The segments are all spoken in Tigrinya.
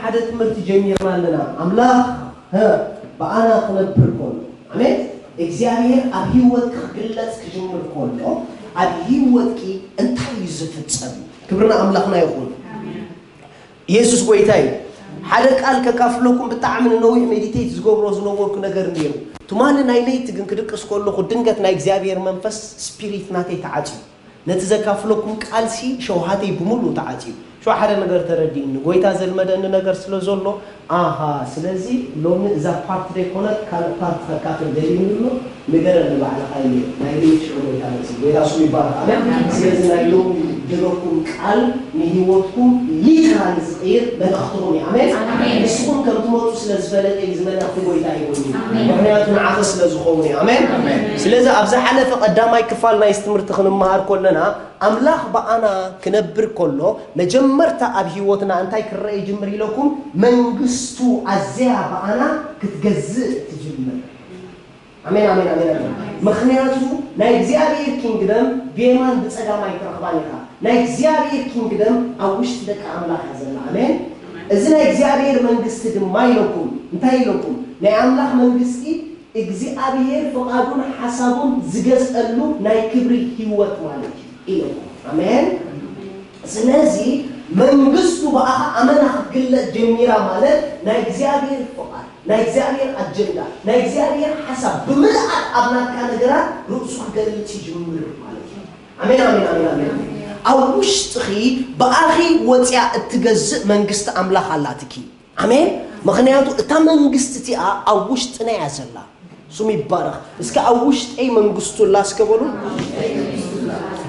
ሓደ ትምህርቲ ጀሚርና ኣለና። ኣምላኽ፣ ሀ፣ ብኣና ክነብር ከሎ፣ ኣሜን፣ እግዚኣብሔር ኣብ ህይወትኪ ክግለጽ ክጅምር ከሎ፣ ኣብ ህይወትኪ እንታይ እዩ ዝፍጸም? ክብሪ ንኣምላኽና ይኹን። የሱስ ጐይታ እዩ። ሓደ ቃል ከካፍለኩም፣ ብጣዕሚ ንነዊሕ ሜዲቴት ዝገብሮ ዝነበርኩ ነገር ነይሩ። ትማሊ ናይ ለይቲ ግን ክድቅስ ከለኹ ድንገት ናይ እግዚኣብሔር መንፈስ ስፒሪት ናተይ ተዓጽዩ። ነቲ ዘካፍለኩም ቃልሲ ሸውሃተይ ብምሉእ ተዓጽዩ። ሸው ሓደ ነገር ተረዲእኒ። ጐይታ ዘልመደኒ ነገር ስለ ዘሎ፣ ኣሃ፣ ስለዚ ሎሚ እዛ ፓርት ዘይኮነት ካልእ ፓርት ከካፍል ደልዩኒ ኣሎ። ንገረኒ ባዕልኻ ኢለ ናይ ልምድ ሽዑ ጐይታ መጺኡ። ጐይታ ስሙ ይባረኽ። ኣሜን። ስለዚ ናይ ሎሚ ድረኩም ቃል ንህይወትኩም ሊትራሊ ዝቕይር መልእኽትኹም እዩ። ኣሜን። ኣሜን። ንስኹም ከም ትመጹ ስለ ዝፈለጠ እዩ፣ እዚ መልእኽቲ ጐይታ ሂቡኒ። ኣሜን። ምኽንያቱ ንዓኸ ስለ ዝኸውን እዩ። ኣሜን። ኣሜን። ስለዚ ኣብ ዝሓለፈ ቀዳማይ ክፋል ናይዚ ትምህርቲ ክንመሃር ከለና፣ ኣምላኽ ብኣና ክነብር ከሎ መጀመርታ ኣብ ህይወትና እንታይ ክረአ ይጅምር ኢለኩም? መንግስቱ ኣዝያ ብኣና ክትገዝእ ትጅምር። ኣሜን፣ ኣሜን፣ ኣሜን፣ ኣሜን። ምኽንያቱ ናይ እግዚኣብሔር ኪንግደም ብየማን ብጸጋም ኣይትረኽባን ኢኻ። ናይ እግዚኣብሔር ኪንግደም ኣብ ውሽጢ ደቂ ኣምላኽ እያ ዘላ። ኣሜን። እዚ ናይ እግዚኣብሔር መንግስቲ ድማ ኢለኩም፣ እንታይ ኢለኩም? ናይ ኣምላኽ መንግስቲ እግዚኣብሔር ፍቓዱን ሓሳቡን ዝገዝአሉ ናይ ክብሪ ህይወት ማለት እዩ ኢለኩም። ኣሜን። ስለዚ መንግስቱ ብኣኻ ኣመና ክትግለጽ ጀሚራ ማለት ናይ እግዚኣብሔር ፍቓድ፣ ናይ እግዚኣብሔር ኣጀንዳ፣ ናይ እግዚኣብሔር ሓሳብ ብምልኣት ኣብ ናትካ ነገራት ርእሱ ክገልጽ ይጅምር ማለት እዩ። ኣሜን፣ ኣሜን፣ ኣሜን፣ ኣሜን። ኣብ ውሽጥኺ ብኣኺ ወፅያ እትገዝእ መንግስቲ ኣምላኽ ኣላትኪ። ኣሜን። ምኽንያቱ እታ መንግስቲ እቲኣ ኣብ ውሽጥና እያ ዘላ። ስሙ ይባረኽ። እስከ ኣብ ውሽጠይ መንግስቱ ኣላ እስከ በሉ።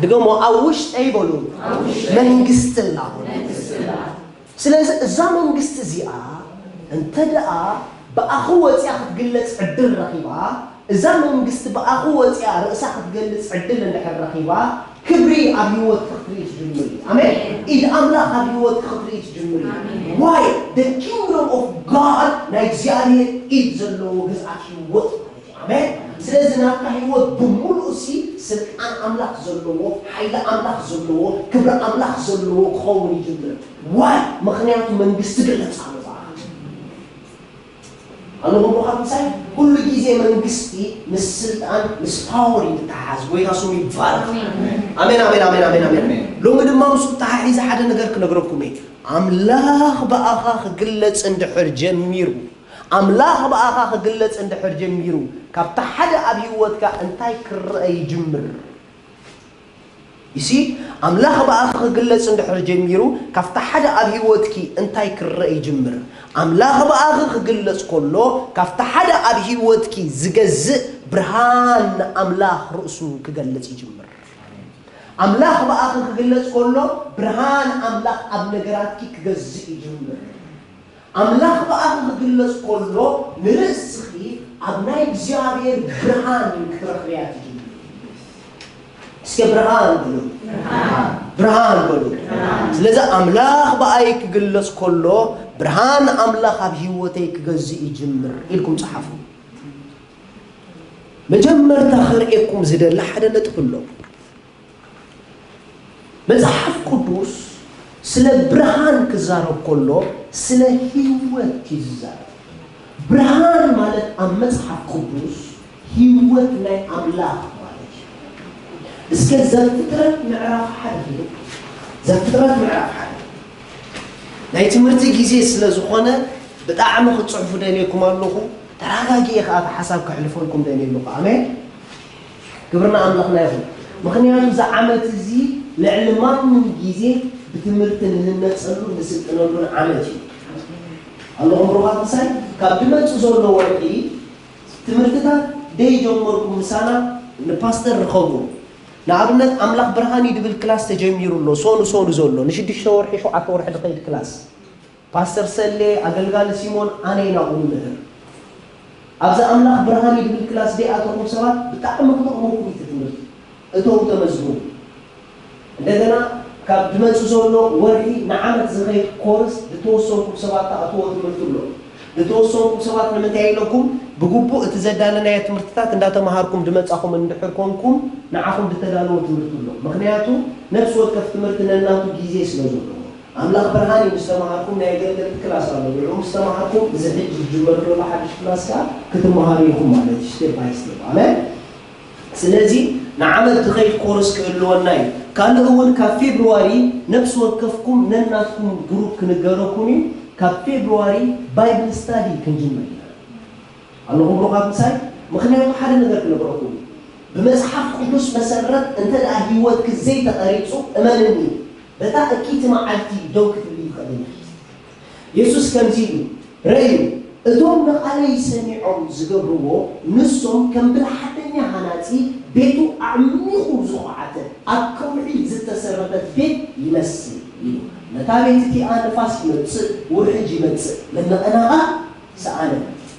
ድገሞ፣ ኣብ ውሽጠይ በሉ። መንግስቲ ኣላ በሉ። ስለዚ እዛ መንግስቲ እዚኣ እንተ ደኣ ብኣኺ ወፅያ ክትግለፅ ዕድል ረኺባ፣ እዛ መንግስቲ ብኣኺ ወፅያ ርእሳ ክትገልፅ ዕድል እንድሕር ረኺባ፣ ክብሪ ኣብ ህይወትኪ ክትርኢ ትጅምሪ። ኣሜን። ኢድ ኣምላኽ ኣብ ህይወትኪ ክትርኢ ትጅምሪ። ኣሜን። Why? The kingdom of God ናይ እግዚኣብሔር ኢድ ዘለዎ ግዝኣት ህይወት ማለት እዩ። ኣሜን። ስለዚ ናትካ ህይወት ብምሉእ ሲ ስልጣን ኣምላኽ ዘለዎ፣ ሓይሊ ኣምላኽ ዘለዎ፣ ክብሪ ኣምላኽ ዘለዎ ክኸውን ይጅምር። Why? ምኽንያቱ መንግስቲ ግለጽ ኣሎ። ኣለኹም ብሩኻት ምሳይ? ኩሉ ግዜ መንግስቲ ምስ ስልጣን፣ ምስ ፓወር እዩ ዝተሓሓዝ። ጎይታ ስሙ ይባረኽ። ኣሜን። ኣሜን፣ ኣሜን፣ ኣሜን፣ ኣሜን፣ ኣሜን። ኣሜን። ሎሚ ድማ ምስኡ ተሓሒዘ ሓደ ነገር ክነግረኩም እየ። ኣምላኽ ብኣኻ ክግለጽ እንድሕር ጀሚሩ፣ ኣምላኽ ብኣኻ ክግለጽ እንድሕር ጀሚሩ፣ ካብቲ ሓደ ኣብ ህይወትካ እንታይ ክረአ ይጅምር? ይሲ፣ ኣምላኽ ብኣኺ ክግለጽ እንድሕር ጀሚሩ፣ ካብቲ ሓደ ኣብ ህይወትኪ እንታይ ክረአ ይጅምር? ኣምላኽ ብኣኺ ክግለጽ ከሎ፣ ካብቲ ሓደ ኣብ ህይወትኪ ዝገዝእ ብርሃን ንኣምላኽ ርእሱ ክገልጽ ይጅምር። ኣምላኽ ብኣኺ ክግለጽ ከሎ፣ ብርሃን ኣምላኽ ኣብ ነገራትኪ ክገዝእ ይጅምር። ኣምላኽ ብኣኺ ክግለጽ ከሎ፣ ንርእስኺ ኣብ ናይ እግዚኣብሔር ብርሃን ክትረኽብያ ትጅምሪ። እስከ ብርሃን በሉ። ብርሃን በሉ። ስለዚ ኣምላኽ ብኣይ ክግለጽ ከሎ፣ ብርሃን ኣምላኽ ኣብ ህይወተይ ክገዝእ ይጅምር ኢልኩም ጸሓፉ። መጀመርታ ከርእየኩም ዝደሊ ሓደ ነጥቢ ኣሎ። መጽሓፍ ቅዱስ ስለ ብርሃን ክዛረብ ከሎ፣ ስለ ህይወት እዩ ዝዛረብ። ብርሃን ማለት ኣብ መጽሓፍ ቅዱስ ህይወት ናይ ኣምላኽ ማለት እዩ። እስከ ዘፍጥረት ምዕራፍ ሓደ ሂዱ። ዘፍጥረት ምዕራፍ ሓደ። ናይ ትምህርቲ ግዜ ስለ ዝኾነ ብጣዕሚ ክትጽሕፉ ደልየኩም ኣለኹ። ተረጋጊኤ ከኣ እቲ ሓሳብ ከሕልፈልኩም ደልየ ኣለኹ። ኣሜን። ክብሪ ንኣምላኽና ይኹን። ምኽንያቱ እዚ ዓመት እዚ ልዕሊ ማንም ግዜ ብትምህርቲ ንህነጸሉ ንስልጥነሉን ዓመት እዩ። ኣለኹም ብሩኻት ምሳይ? ካብ ድመጽእ ዘሎ ወርሒ ትምህርትታት ደይ ጀመርኩም ምሳና ንፓስተር ርኸቡ። ንኣብነት ኣምላኽ ብርሃን እዩ ድብል ክላስ ተጀሚሩ ኣሎ። ሶኑ ሶኑ ዘሎ ንሽዱሽተ ወርሒ ሸውዓተ ወርሒ ድኸይድ ክላስ። ፓስተር ሰሌ፣ ኣገልጋሊ ሲሞን፣ ኣነ ኢና ንምህር። ኣብዚ ኣምላኽ ብርሃን እዩ ድብል ክላስ ደይኣተኹም ሰባት ብጣዕሚ ክጠቕመኩም እዩ እቲ ትምህርቲ። እተው ተመዝግቡ። እንደገና ካብ ድመጽእ ዘሎ ወርሒ ንዓመት ዝኸይድ ኮርስ ዝተወሰንኩም ሰባት ትኣትዎ ትምህርቲ ኣሎ። ዝተወሰንኩም ሰባት ንምንታይ ኢለኩም ብግቡእ እቲ ዘዳለናዮ ትምህርትታት እንዳተምሃርኩም ድመጻኹም እንድሕር ኮንኩም ንዓኹም ዝተዳለወ ትምህርቲ ኣሎ። ምኽንያቱ ነፍሲ ወከፍ ትምህርቲ ነናቱ ግዜ ስለ ዘለዎ። ኣምላኽ ብርሃን እዩ። ምስ ተማሃርኩም ናይ ኣገልገልቲ ክላስ ኣሎ። ንዕኡ ምስ ተማሃርኩም እዚ ሕጂ ዝጅመር ዘሎ ሓድሽ ክላስ ከኣ ክትመሃሩ ኢኹም ማለት እዩ። ስቴፕ ባይ ስቴፕ። ኣሜን። ስለዚ ንዓመት ዝኸይድ ኮርስ ክህልወና እዩ። ካልእ እውን ካብ ፌብርዋሪ ነፍሲ ወከፍኩም ነናትኩም ግሩፕ ክንገረኩም እዩ። ካብ ፌብርዋሪ ባይብል ስታዲ ክንጅምር ኢና። ኣለኹም ብሩኻት ምሳይ? ምኽንያቱ ሓደ ነገር ክነግረኩም እዩ። ብመጽሓፍ ቅዱስ መሰረት እንተ ደኣ ህይወትኪ ዘይተቐሪጹ፣ እመንኒ፣ በታ እኪቲ መዓልቲ ደው ክትብሊ ይኽእልን ኢኺ። የሱስ ከምዚ ኢሉ፣ ረእዩ፣ እቶም ንቓለይ ሰሚዖም ዝገብርዎ፣ ንሶም ከም ብልሓተኛ ሃናጺ ቤቱ ኣዕሚቑ ዝኾዓተ፣ ኣብ ከውሒ ዝተሰረተት ቤት ይመስል ኢሉ። ነታ ቤት እቲኣ ንፋስ ይመጽእ፣ ውሕጅ ይመጽእ፣ መነቐናቓ ሰኣነ።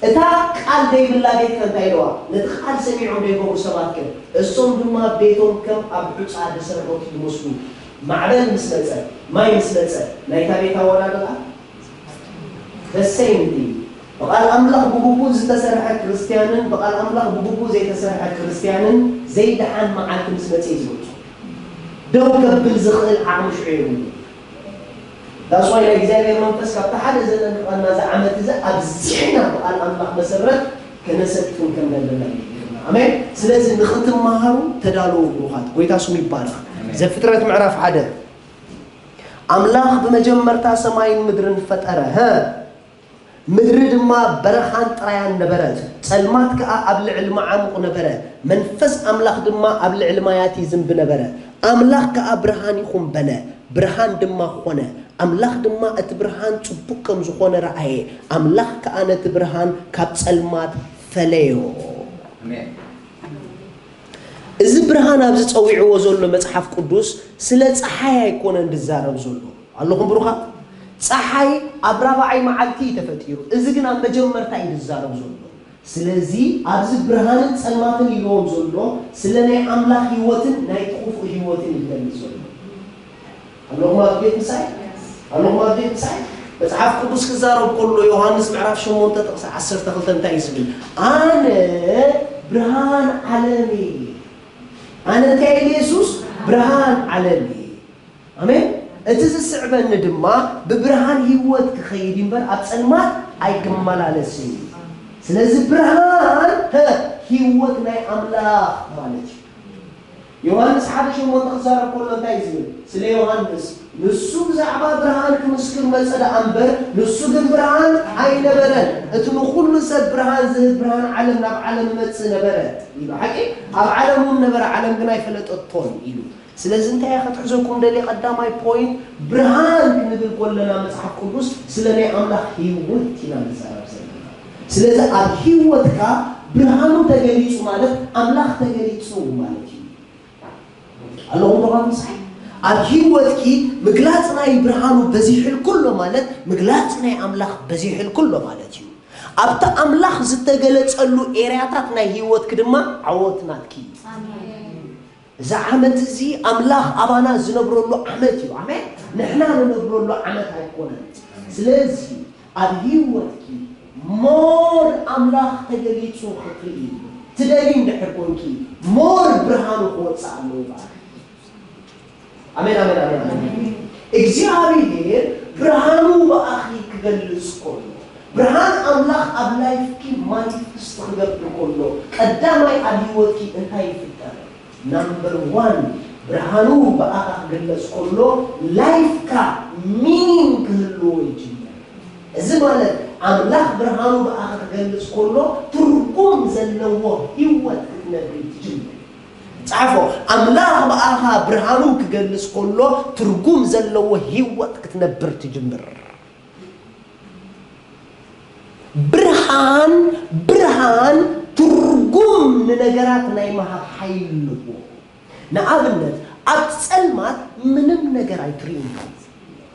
እታ ቃል ዘይብላ ቤት ከ እንታይ ኢልዋ? ነቲ ቃል ሰሚዖም ዘይገብሩ ሰባት ከ? እሶም ድማ ቤቶም ከም ኣብ ሑጻ ዝሰርሖት ይመስሉ። ማዕበል ምስ መጸ፣ ማይ ምስ መጸ፣ ናይታ ቤት ኣወዳድቓ the same thing። ብቓል ኣምላኽ ብግቡእ ዝተሰርሐ ክርስትያንን ብቓል ኣምላኽ ብግቡእ ዘይተሰርሐ ክርስትያንን ዘይደሓን መዓልቲ ምስ መጸ እዩ ዝመጹ። ደው ከብል ዝኽእል ዓቕሚ ሽዑ የብሉን። That's why ናይ እግዚኣብሔር መንፈስ ካብቲ ሓደ ዘጠንቅቐና እዚ ዓመት እዚ ኣብዚሕና ብቓል ኣምላኽ መሰረት ከነሰክም ከም ዘለና እዩ ይነግረና። ኣሜን። ስለዚ ንኽትመሃሩ ተዳለዉ ብሩኻት። ጎይታ ስሙ ይባረኽ። ኣሜን። ዘፍጥረት ምዕራፍ ሓደ ኣምላኽ ብመጀመርታ ሰማይን ምድርን ፈጠረ። ሀ ምድሪ ድማ በረኻን ጥራያን ነበረት፣ ጸልማት ከኣ ኣብ ልዕሊ መዓሙቕ ነበረ፣ መንፈስ ኣምላኽ ድማ ኣብ ልዕሊ ማያት ይዝንቢ ነበረ። ኣምላኽ ከኣ ብርሃን ይኹን በለ፣ ብርሃን ድማ ኾነ። ኣምላኽ ድማ እቲ ብርሃን ጽቡቕ ከም ዝኾነ ረኣየ፣ ኣምላኽ ከኣ ነቲ ብርሃን ካብ ጸልማት ፈለዮ። ኣሜን። እዚ ብርሃን ኣብዚ ጸዊዕዎ ዘሎ መጽሓፍ ቅዱስ ስለ ጸሓይ ኣይኮነን ዝዛረብ ዘሎ። ኣለኹም ብሩኻት? ጸሓይ ኣብ ራብዓይ መዓልቲ እዩ ተፈጢሩ። እዚ ግን ኣብ መጀመርታ እዩ ዝዛረብ ዘሎ። ስለዚ ኣብዚ ብርሃንን ጸልማትን ኢልዎም ዘሎ ስለ ናይ ኣምላኽ ህይወትን ናይ ክፉእ ህይወትን እዩ ዝገልጽ ዘሎ። ኣለኹም ኣብ ቤት ምሳይ? ኣለኹም ኣብ ቤት ምሳይ? መጽሓፍ ቅዱስ ክዛረብ ከሎ ዮሃንስ ምዕራፍ ሸሞንተ ጥቕሲ ዓሰርተ ክልተ እንታይ እዩ ዝብል? ኣነ ብርሃን ዓለም እየ። ኣነ እንታይ ኢለ የሱስ? ብርሃን ዓለም እየ። ኣሜን። እቲ ዝስዕበኒ ድማ ብብርሃን ህይወት ክኸይድ እምበር ኣብ ጸልማት ኣይክመላለስን እዩ። ስለዚ ብርሃን፣ ሀ፣ ህይወት ናይ ኣምላኽ ማለት እዩ። ዮሃንስ ሓደ ሸሞንተ ክዛረብ ከሎ እንታይ እዩ ዝብል? ስለ ዮሃንስ፣ ንሱ ብዛዕባ ብርሃን ክምስክር መጸ ደኣ እምበር፣ ንሱ ግን ብርሃን ኣይነበረን። እቲ ንኹሉ ሰብ ብርሃን ዝህብ ብርሃን ዓለም ናብ ዓለም ይመጽእ ነበረ ኢሉ። ሓቂ? ኣብ ዓለም እውን ነበረ፣ ዓለም ግን ኣይፈለጠቶን ኢሉ። ስለዚ እንታይ እየ ክትሕዘኩም ደልየ? ቀዳማይ ፖይንት፣ ብርሃን ክንብል ከለና መጽሓፍ ቅዱስ ስለ ናይ ኣምላኽ ህይወት ኢና ንዛረብ ዘለና። ስለዚ ኣብ ህይወትካ ብርሃኑ ተገሊጹ ማለት ኣምላኽ ተገሊጹ ማለት እዩ። ኣለኹም ብሩኻት ምሳይ? ኣብ ህይወትኪ ምግላጽ ናይ ብርሃኑ በዚሕልኩ ኣሎ ማለት ምግላጽ ናይ ኣምላኽ በዚሕልኩ ኣሎ ማለት እዩ። ኣብቲ ኣምላኽ ዝተገለጸሉ ኤርያታት ናይ ህይወትኪ ድማ ዓወት ናትኪ እዩ። ኣሜን። እዚ ዓመት እዚ ኣምላኽ ኣባና ዝነብረሉ ዓመት እዩ። ኣሜን። ንሕና ንነብረሉ ዓመት ኣይኮነን። ስለዚ ኣብ ህይወትኪ ሞር ኣምላኽ ተገሊጹ ክትርኢ ትደሊ እንድሕር ኮንኪ፣ ሞር ብርሃኑ ክወጽእ ኣለዎ ብኣኺ። ኣሜን፣ ኣሜን፣ ኣሜን፣ ኣሜን። እግዚኣብሔር ብርሃኑ ብኣኺ ክገልጽ ከሎ፣ ብርሃን ኣምላኽ ኣብ ላይፍኪ ማኒፌስት ክገብር ከሎ፣ ቀዳማይ ኣብ ህይወትኪ እንታይ ይፍጠር? ናምበር ዋን፣ ብርሃኑ ብኣኻ ክግለጽ ከሎ፣ ላይፍካ ሚኒንግ ክህልዎ ይጅምር። እዚ ማለት ኣምላኽ ብርሃኑ ብኣኻ ክገልጽ ከሎ፣ ትርጉም ዘለዎ ህይወት ክትነብሪ ትጅምር። ጻፎ፣ ኣምላኽ ብኣኻ ብርሃኑ ክገልጽ ከሎ፣ ትርጉም ዘለዎ ህይወት ክትነብር ትጅምር። ብርሃን፣ ብርሃን ትርጉም ንነገራት ናይ ምሃብ ሓይሊ ኣለዎ። ንኣብነት፣ ኣብ ጸልማት ምንም ነገር ኣይትርእዩ።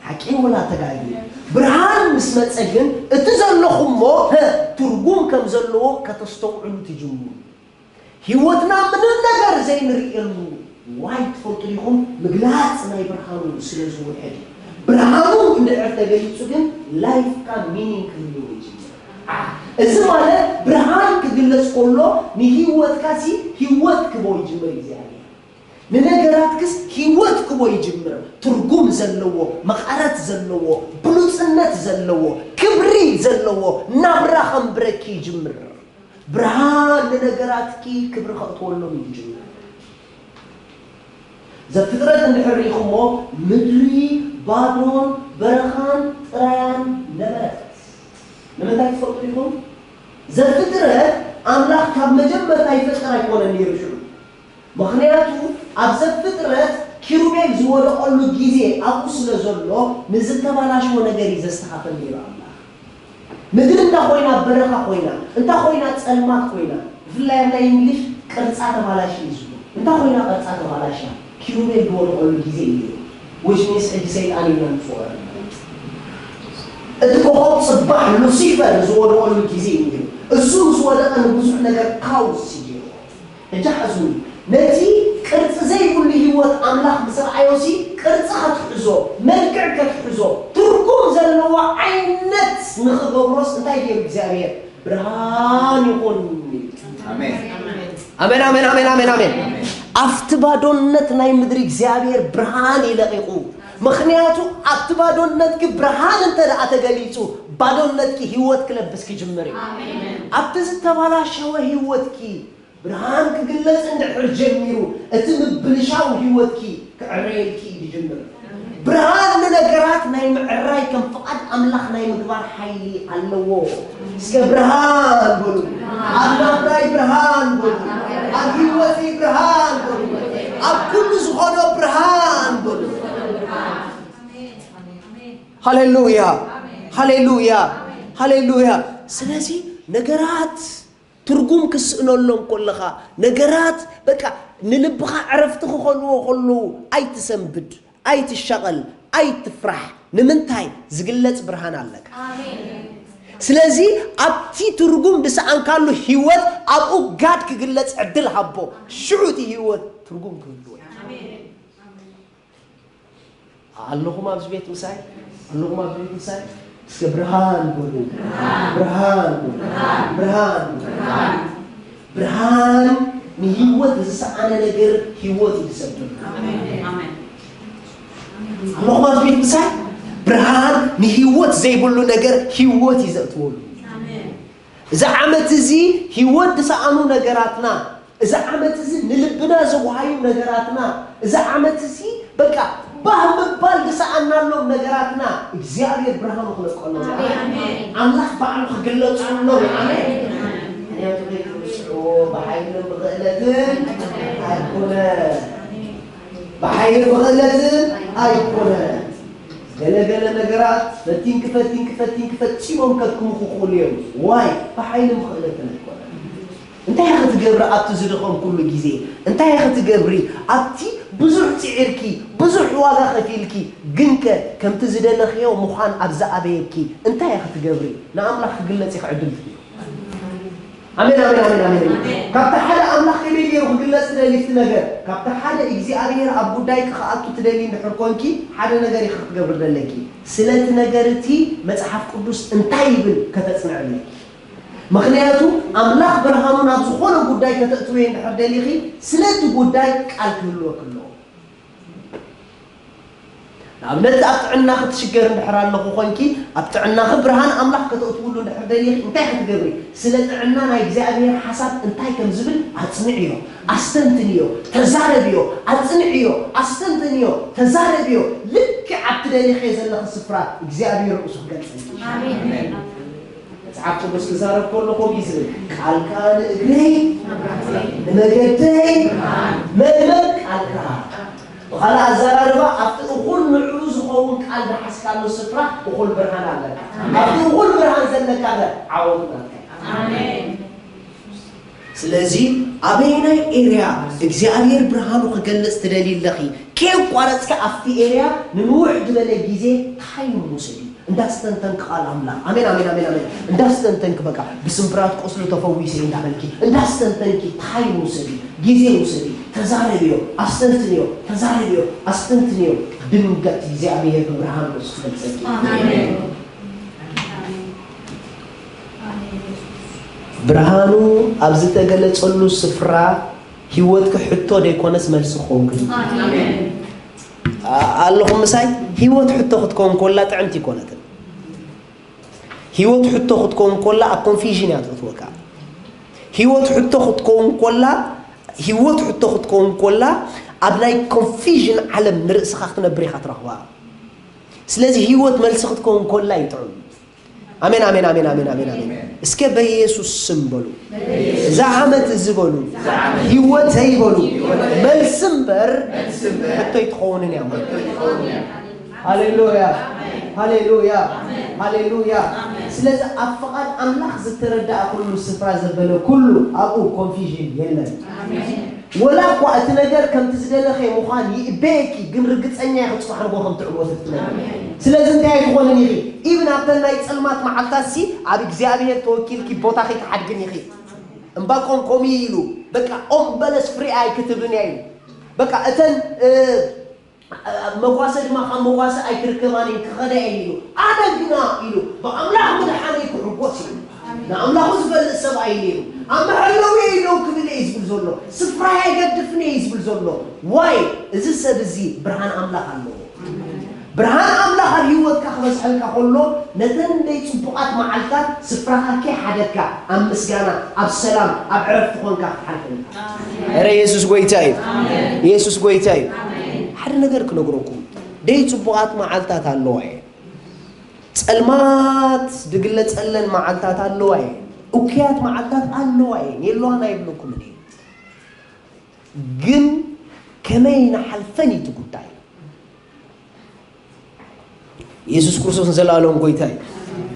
ሓቂ ወላ ተጋግየ? ብርሃን ምስ መጸ ግን፣ እቲ ዘለኹሞ፣ ሀ፣ ትርጉም ከም ዘለዎ ከተስተውዕሉ ትጅምሩ። ህይወትና ምንም ነገር ዘይንርእየሉ ዋይ ትፈልጡ ዲኹም? ምግላጽ ናይ ብርሃኑ ስለ ዝውሕድ። ብርሃኑ እንድሕር ተገሊጹ ግን ላይፍካ ሚኒንግ ክህልዎ ይጅምር። ዓ-፣ እዚ ማለት ብርሃን ክግለጽ ከሎ ንህይወትካ ሲ ህይወት ክቦ ይጅምር እግዚኣብሔር። ንነገራትክስ ህይወት ክቦ ይጅምር። ትርጉም ዘለዎ፣ መቐረት ዘለዎ፣ ብሉጽነት ዘለዎ፣ ክብሪ ዘለዎ ናብራ ከንብረኪ ይጅምር። ብርሃን ንነገራትኪ ክብሪ ከእትወሎም ይጅምር። ዘፍጥረት እንድሕር ርኢኹሞ፣ ምድሪ ባዶን በረኻን ጥራያን ነበረት። ንምንታይ ትፈልጡ ኢኹም? ዘፍጥረት ኣምላኽ ካብ መጀመርታ ይፈጥር ኣይኮነን ነይሩ ሽዑ። ምኽንያቱ ኣብ ዘፍጥረት ኪሩቤል ዝወደቐሉ ግዜ ኣብኡ ስለ ዘሎ፣ ንዝተባላሸወ ነገር እዩ ዘስተኻኽል ነይሩ ኣምላኽ። ምድሪ እንታ ኮይና በረኻ ኮይና፣ እንታ ኮይና ጸልማት ኮይና፣ ብፍላይ ኣብ ናይ እንግሊሽ ቅርጻ ተባላሽ እዩ ዝብሉ። እንታ ኮይና ቅርጻ ተባላሻ፣ ኪሩቤል ዝወደቐሉ ግዜ እዩ። Which means ሕጂ ሰይጣን እዩ ናብ ፍቕሪ። እቲ ኮኾብ ጽባሕ ሉሲፈር ዝወደቐሉ ግዜ እዩ። እሱ ምስ ወደቐ ንብዙሕ ነገር ካውስ እዩ። ሕጂ ሓዝኑ፣ ነቲ ቅርጺ ዘይብሉ ህይወት ኣምላኽ ምስ ረኣዮሲ፣ ቅርጺ ከትሕዞ፣ መልክዕ ከትሕዞ፣ ትርጉም ዘለዎ ዓይነት ንኽገብሮስ እንታይ ገይሩ እግዚኣብሔር? ብርሃን ይኹን። ኣሜን። ኣሜን፣ ኣሜን፣ ኣሜን፣ ኣሜን፣ ኣሜን። ኣብቲ ባዶነት ናይ ምድሪ እግዚኣብሔር ብርሃን ይለቒቑ። ምኽንያቱ ኣብቲ ባዶነትኪ ብርሃን እንተ ደኣ ተገሊጹ፣ ባዶነትኪ ህይወት ክለብስ ክጅምር እዩ። ኣብቲ ዝተባላሸወ ህይወትኪ ብርሃን ክግለጽ እንድሕር ጀሚሩ፣ እቲ ምብልሻው ህይወትኪ ክዕረየልኪ እዩ ዝጅምር። ብርሃን ንነገራት ናይ ምዕራይ ከም ፍቓድ ኣምላኽ ናይ ምግባር ሓይሊ ኣለዎ። እስከ ብርሃን በሉ። ኣብ ናብራይ ብርሃን በሉ። ኣብ ህይወተይ ብርሃን በሉ። ኣብ ኩሉ ዝኾኖ ብርሃን በሉ። ሃሌሉያ፣ ሃሌሉያ፣ ሃሌሉያ። ስለዚ ነገራት ትርጉም ክስእነሎም ከለኻ፣ ነገራት በቃ ንልብኻ ዕረፍቲ ክኾንዎ ከለዉ፣ ኣይትሰንብድ፣ ኣይትሻቐል፣ ኣይትፍራሕ። ንምንታይ? ዝግለጽ ብርሃን ኣለካ። ስለዚ ኣብቲ ትርጉም ዝሰኣንካሉ ህይወት ኣብኡ ጋድ ክግለጽ ዕድል ሃቦ። ሽዑ እቲ ህይወት ትርጉም ክህልዎ እዩ። ኣለኹም ኣብዚ ቤት ምሳይ? ኣለኹም ኣብዚ ቤት ምሳይ? እስከ ብርሃን በሉ። ብርሃን በሉ። ብርሃን በሉ። ብርሃን ንህይወት ዝሰኣነ ነገር ህይወት እዩ ዝሰደሉ። ኣለኹም ኣብዚ ቤት ምሳይ? ብርሃን ንህይወት ዘይብሉ ነገር ህይወት እዩ ዘእትወሉ። እዚ ዓመት እዚ ህይወት ዝሰኣኑ ነገራትና፣ እዚ ዓመት እዚ ንልብና ዘጉሃዩ ነገራትና፣ እዚ ዓመት እዚ በቃ ባህ ምባል ዝሰኣናሎም ነገራትና እግዚኣብሔር ብርሃኑ ክለቀሎም እዩ። ኣሜን። ኣምላኽ ባዕሉ ክግለጸሎም እዩ። ኣሜን። ምኽንያቱ ከይትርስዕዎ ብሓይልን ብኽእለትን ኣይኮነ። ብሓይልን ብኽእለትን ኣይኮነ። ገለ ገለ ነገራት ፈቲንኪ ፈቲንኪ ፈቲንኪ ፈጺሞም ከድክሙኺ ክኽእሉ እዮም። ዋይ ብሓይልን ብኽእለትን ኣይኮነ። እንታይ ኢኺ ትገብሪ ኣብቲ ዝደኸምክሉ ግዜ? እንታይ ኢኺ ትገብሪ ኣብቲ ብዙሕ ጽዒርኪ፣ ብዙሕ ዋጋ ከፊልኪ፣ ግንከ ከምቲ ዝደለኽዮ ምዃን ኣብ ዝኣበየኪ እንታይ ኢኺ ትገብሪ? ንኣምላኽ ክግለጽ ኢኺ ዕድል ትህብዮ። ኣሜን፣ ኣሜን፣ ኣሜን፣ ኣሜን። ካብቲ ሓደ ኣምላኽ ከመይ ገይሩ ክግለጽ ትደሊ እቲ ነገር? ካብቲ ሓደ እግዚኣብሔር ኣብ ጉዳይኪ ክኣቱ ትደሊ እንድሕር ኮንኪ፣ ሓደ ነገር ኢኺ ክትገብሪ ዘለኪ። ስለቲ ነገር እቲ መጽሓፍ ቅዱስ እንታይ ይብል ከተጽንዒ ኣለኪ። ምኽንያቱ ኣምላኽ ብርሃኑ ናብ ዝኾነ ጉዳይ ከተእትውዮ እንድሕር ደሊኺ፣ ስለቲ ጉዳይ ቃል ክህልወኪ ኣለዎ። ንኣብነት ኣብ ጥዕና ክትሽገር እንድሕር ኣለኹ ኮንኪ፣ ኣብ ጥዕናኺ ብርሃን ኣምላኽ ከተእትውሉ እንድሕር ደሊኺ፣ እንታይ ክትገብሪ? ስለ ጥዕና ናይ እግዚኣብሔር ሓሳብ እንታይ ከም ዝብል ኣጽንዕዮ፣ ኣስተንትንዮ፣ ተዛረብዮ፣ ኣጽንዕዮ፣ ኣስተንትንዮ፣ ተዛረብዮ። ልክዕ ኣብቲ ደሊኽዮ ዘለኺ ስፍራ እግዚኣብሔር ርእሱ ክገልጸልኪ። ኣሜን። መጽሓፍ ቅዱስ ክዛረብ ከሎ ከምኡ እዩ ዝብል፣ "ቃልካ ንእግረይ ንመገደይ መድመቕ ቃልካ." ብኻልእ ኣዘራርባ፣ ኣብቲ እኹል ንዕኡ ዝኸውን ቃል ዝሓዝካሉ ስፍራ እኹል ብርሃን ኣለካ። ኣብቲ እኹል ብርሃን ዘለካ ከ ዓወት ናትካ እዩ። ኣሜን። ስለዚ ኣበየናይ ኤርያ እግዚኣብሔር ብርሃኑ ክገልጽ ትደልዪ ኣለኺ? ከየቋረጽኪ ኣብቲ ኤርያ ንንውሕ ዝበለ ግዜ ታይም ውሰዲ። እንዳስተንተንክ ቃል ኣምላኽ። ኣሜን፣ ኣሜን፣ ኣሜን፣ ኣሜን። እንዳስተንተንክ በቃ ብስምብራት ቁስሉ ተፈዊሰ እንዳበልኪ፣ እንዳስተንተንኪ ታይም ውሰዲ፣ ግዜ ውሰዲ፣ ተዛረብዮ፣ ኣስተንትንዮ፣ ተዛረብዮ፣ ኣስተንትንዮ። ድንገት እግዚኣብሔር ብብርሃን ርእሱ ክገልጸልኪ። ኣሜን። ብርሃኑ ኣብ ዝተገለጸሉ ስፍራ ህይወትኪ ሕቶ ደይኮነስ መልሲ ክኸውን ክእል። ኣለኹም ምሳይ? ህይወት ሕቶ ክትከውን ኮላ ጥዕምቲ ይኮነትን። ህይወት ሕቶ ክትከውን ኮላ ኣብ ኮንፊዥን እያ ትእትወካ። ህይወት ሕቶ ክትከውን ኮላ ህይወት ሕቶ ክትከውን ኮላ ኣብ ናይ ኮንፊዥን ዓለም ንርእስኻ ክትነብር ኢኻ ትረኽባ። ስለዚ ህይወት መልሲ ክትከውን ኮላ ይጥዑም። ኣሜን ኣሜን ኣሜን ኣሜን ኣሜን ኣሜን። እስከ በኢየሱስ ስም በሉ። እዛ ዓመት እዚ በሉ ህይወተይ በሉ መልሲ እምበር ሕቶ ኣይትኸውንን እያ። ሃሌሉያ ሃሌሉያ ሃሌሉያ። ስለዚ ኣብ ፍቓድ ኣምላኽ ዝተረዳኣ ኩሉ ስፍራ ዘበለ ኩሉ ኣብኡ ኮንፊዥን የለን። ወላ እኳ እቲ ነገር ከምቲ ዝደለኸ ምዃን ይእበየኪ፣ ግን ርግጸኛ ኢኺ ጽባሕ ንጎ ከም ትዕወት እቲ ነገር። ስለዚ እንታይ ኣይትኾንን ኢኺ? ኢብን ኣብተን ናይ ጸልማት መዓልታት ሲ ኣብ እግዚኣብሔር ተወኪልኪ ቦታኺ ትሓድግን ኢኺ። እምባቆም ከምኡ ኢሉ በቃ ኦም በለስ ፍሬ ኣይክትብን እያ ኢሉ። በቃ እተን መጓሰ ድማ ካብ መጓሰ ኣይክርከባን እየን ክኸዳ እየን ኢሉ። ኣነ ግና ኢሉ ብኣምላኽ ምድሓነይ ክሕጎስ እዩ። ንኣምላኹ ዝፈልጥ ሰብኣይ ነይሩ። ኣብ መሐለዊ እየ ደው ክብል እየ ዝብል ዘሎ። ስፍራይ ኣይገድፍን እየ ዝብል ዘሎ። ዋይ እዚ ሰብ እዚ ብርሃን ኣምላኽ ኣለዎ። ብርሃን ኣምላኽ ኣብ ህይወትካ ክበዝሐልካ ከሎ ነተን ደይ ጽቡቓት መዓልታት ስፍራኻ ከይሓደግካ ኣብ ምስጋና ኣብ ሰላም ኣብ ዕረፍቲ ኮንካ ክትሓልፈን ኢኻ። ኧረ የሱስ ጎይታ እዩ። የሱስ ጎይታ እዩ። ሓደ ነገር ክነግረኩም፣ ደይ ጽቡቓት መዓልታት ኣለዋ እየ። ጸልማት ድግለጸለን መዓልታት ኣለዋ እየ። እኩያት መዓልታት ኣለዋ እየ። የለዋን ኣይብለኩምን እየ። ግን ከመይ ንሓልፈን እዩ እቲ ጉዳይ። የሱስ ክርስቶስ ንዘለኣለም ጎይታ እዩ።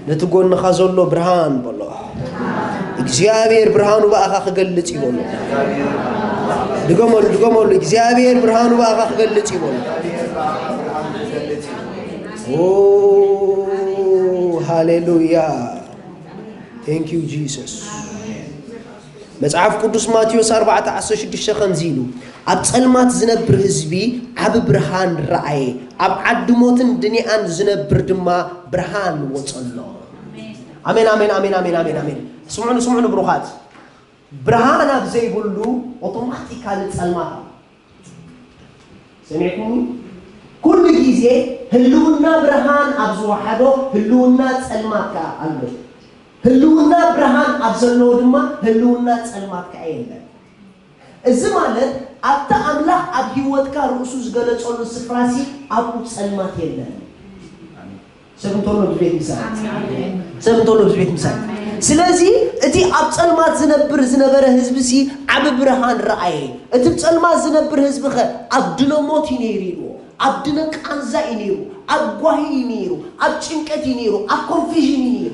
ነቲ ጎንኻ ዘሎ ብርሃን በሎ። እግዚኣብሔር ብርሃኑ ብኣኻ ክገልጽ እዩ በሎ። ድገመሉ ድገመሉ። እግዚኣብሔር ብርሃኑ ብኣኻ ክገልጽ እዩ በሎ። ኦ ሃሌሉያ። Thank you Jesus። መጽሓፍ ቅዱስ ማቴዎስ ኣርባዕተ ዓሰርተ ሽዱሽተ ከምዚ ኢሉ፣ ኣብ ጸልማት ዝነብር ህዝቢ ዓቢ ብርሃን ረኣየ፣ ኣብ ዓዲ ሞትን ድኒኣን ዝነብር ድማ ብርሃን ወጸሎ። ኣሜን ኣሜን ኣሜን ኣሜን ኣሜን ኣሜን። ስምዑኒ ስምዑኒ ብሩኻት፣ ብርሃን ኣብ ዘይብሉ ኦቶማቲካሊ ጸልማት ኣሎ። ሰሚዕኩምኒ? ኩሉ ግዜ ህልውና ብርሃን ኣብ ዝወሓዶ ህልውና ጸልማት ከኣ ኣሎ። ህልውና ብርሃን ኣብ ዘለዎ ድማ ህልውና ጸልማት ከኣ የለን። እዚ ማለት ኣብቲ ኣምላኽ ኣብ ህይወትካ ርእሱ ዝገለጸሉ ስፍራሲ ኣብኡ ጸልማት የለን። ሰብ እንተሎ ብዙ ቤት ምሳሌ ሰብ እንተሎ ብዙ ቤት ምሳሌ። ስለዚ እቲ ኣብ ጸልማት ዝነብር ዝነበረ ህዝቢ ሲ ዓቢ ብርሃን ረኣየ። እቲ ብ ጸልማት ዝነብር ህዝቢ ኸ ኣብ ድነ ሞት እዩ ነይሩ ኢልዎ። ኣብ ድነ ቃንዛ እዩ ነይሩ። ኣብ ጓሂ እዩ ነይሩ። ኣብ ጭንቀት እዩ ነይሩ። ኣብ ኮንፊዥን እዩ ነይሩ።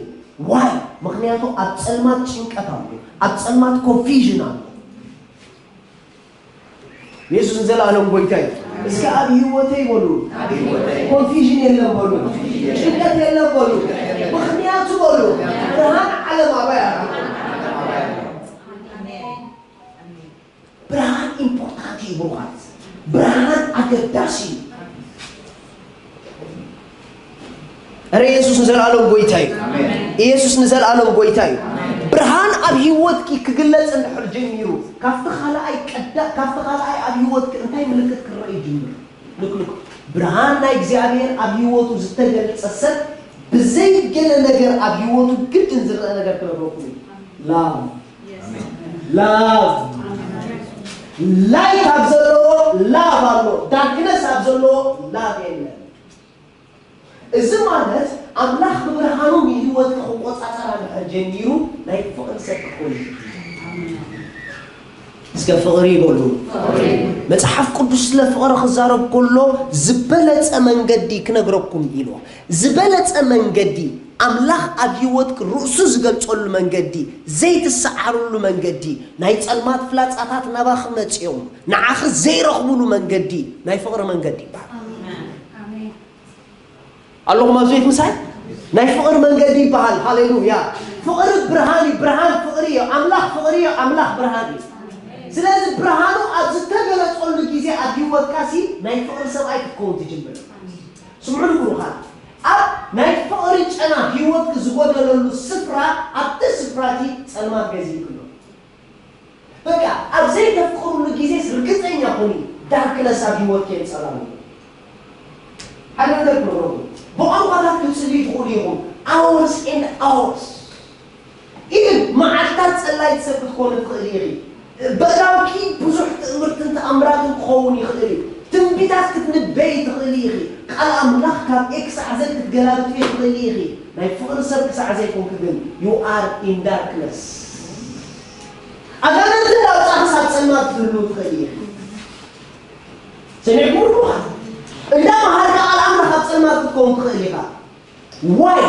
ዋይ? ምኽንያቱ ኣብ ጸልማት ጭንቀት ኣሎ። ኣብ ጸልማት ኮንፊዥን ኣሎ። የሱስ ንዘለኣለም ጎይታ እዩ። እስከ ኣብ ህይወተይ በሉ ኮንፊዥን የለን በሉ፣ ጭንቀት የለን በሉ። ምኽንያቱ በሉ ብርሃን ዓለም ኣባይ ኣሎ። ብርሃን ኢምፖርታንት እዩ ብሩኻት፣ ብርሃን ኣገዳሲ እዩ። ረ ኢየሱስ ንዘለኣለም ጎይታ እዩ። ኢየሱስ ንዘለኣለም ጎይታ እዩ። ብርሃን ኣብ ህይወትኪ ክግለጽ እንድሕር ጀሚሩ ካብቲ ካልኣይ ቀዳ ካብቲ ካልኣይ ኣብ ህይወትኪ እንታይ ምልክት ክረአ ይጅምር? ልክልክ ብርሃን ናይ እግዚኣብሔር ኣብ ህይወቱ ዝተገለጸ ሰብ ብዘይ ገለ ነገር ኣብ ህይወቱ ግድን ዝረአ ነገር ክነግረኩም እዩ። ላቭ ላቭ ላይት ኣብ ዘለዎ ላቭ ኣሎ። ዳርክነስ ኣብ ዘለዎ ላቭ የለን። እዚ ማለት ኣምላኽ ብብርሃኑ ንህይወትካ ክቆጻጸራ ድሕር ጀሚሩ ናይ ፍቕሪ ሰብ ክኸውን እዩ። እስከ ፍቕሪ ይበሉ። መጽሓፍ ቅዱስ ስለ ፍቕሪ ክዛረብ ከሎ ዝበለጸ መንገዲ ክነግረኩም ኢሉ። ዝበለጸ መንገዲ ኣምላኽ ኣብ ህይወትክ ርእሱ ዝገልጸሉ መንገዲ ዘይትሰዓርሉ መንገዲ ናይ ጸልማት ፍላጻታት ናባኺ መጺኦም ንዓኺ ዘይረኽብሉ መንገዲ ናይ ፍቕሪ መንገዲ ይበሃል። ኣለኹም ኣብዚ ቤት ምሳይ? ናይ ፍቕሪ መንገዲ ይበሃል። ሃሌሉያ። ፍቕሪ ብርሃን እዩ። ብርሃን ፍቕሪ እዩ። ኣምላኽ ፍቕሪ እዩ። ኣምላኽ ብርሃን እዩ። ስለዚ ብርሃኑ ኣብ ዝተገለጸሉ ግዜ ኣብ ህይወትካ ሲ ናይ ፍቕሪ ሰብኣይ ክትከውን ትጅምር። ስምዑ ንብሩኻት፣ ኣብ ናይ ፍቕሪ ጨና ህይወትክ ዝጎደለሉ ስፍራ ኣብቲ ስፍራ እቲ ጸልማት ገዚእክሎ። በቃ ኣብ ዘይተፍቅሩሉ ግዜስ ርግጸኛ ኩኒ፣ ዳርክነስ ኣብ ህይወትኪ የንጸላሉ። ሓደ ነገር ክነግረኩም፣ ብቋንቋታት ክትጽልዩ ትኽእሉ ኢኹም፣ hours and hours። ኢቭን መዓልታት ጸላይት ሰብ ክትኮኒ ትኽእሊ ኢኺ። ብእዳውኪ ብዙሕ ትእምርትን ተኣምራትን ክኸውን ይኽእል እዩ። ትንቢታት ክትንበይ ትኽእሊ ኢኺ። ቃል ኣምላኽ ካብ ኤ ክሳዕ ዘድ ክትገላብጥዮ ትኽእሊ ኢኺ። ናይ ፍቕሪ ሰብ ክሳዕ ዘይኮንኪ ግን you are in darkness። ኣጋንንቲ እንዳውጻእኺ ኣብ ጸልማት ክትህልው ትኽእሊ ኢኺ። ሰሚዕኩም ዶ? እንዳ መሃርካ ቃል ኣምላኽ ኣብ ጸልማት ክትከውን ትኽእል ኢኻ። ዋይ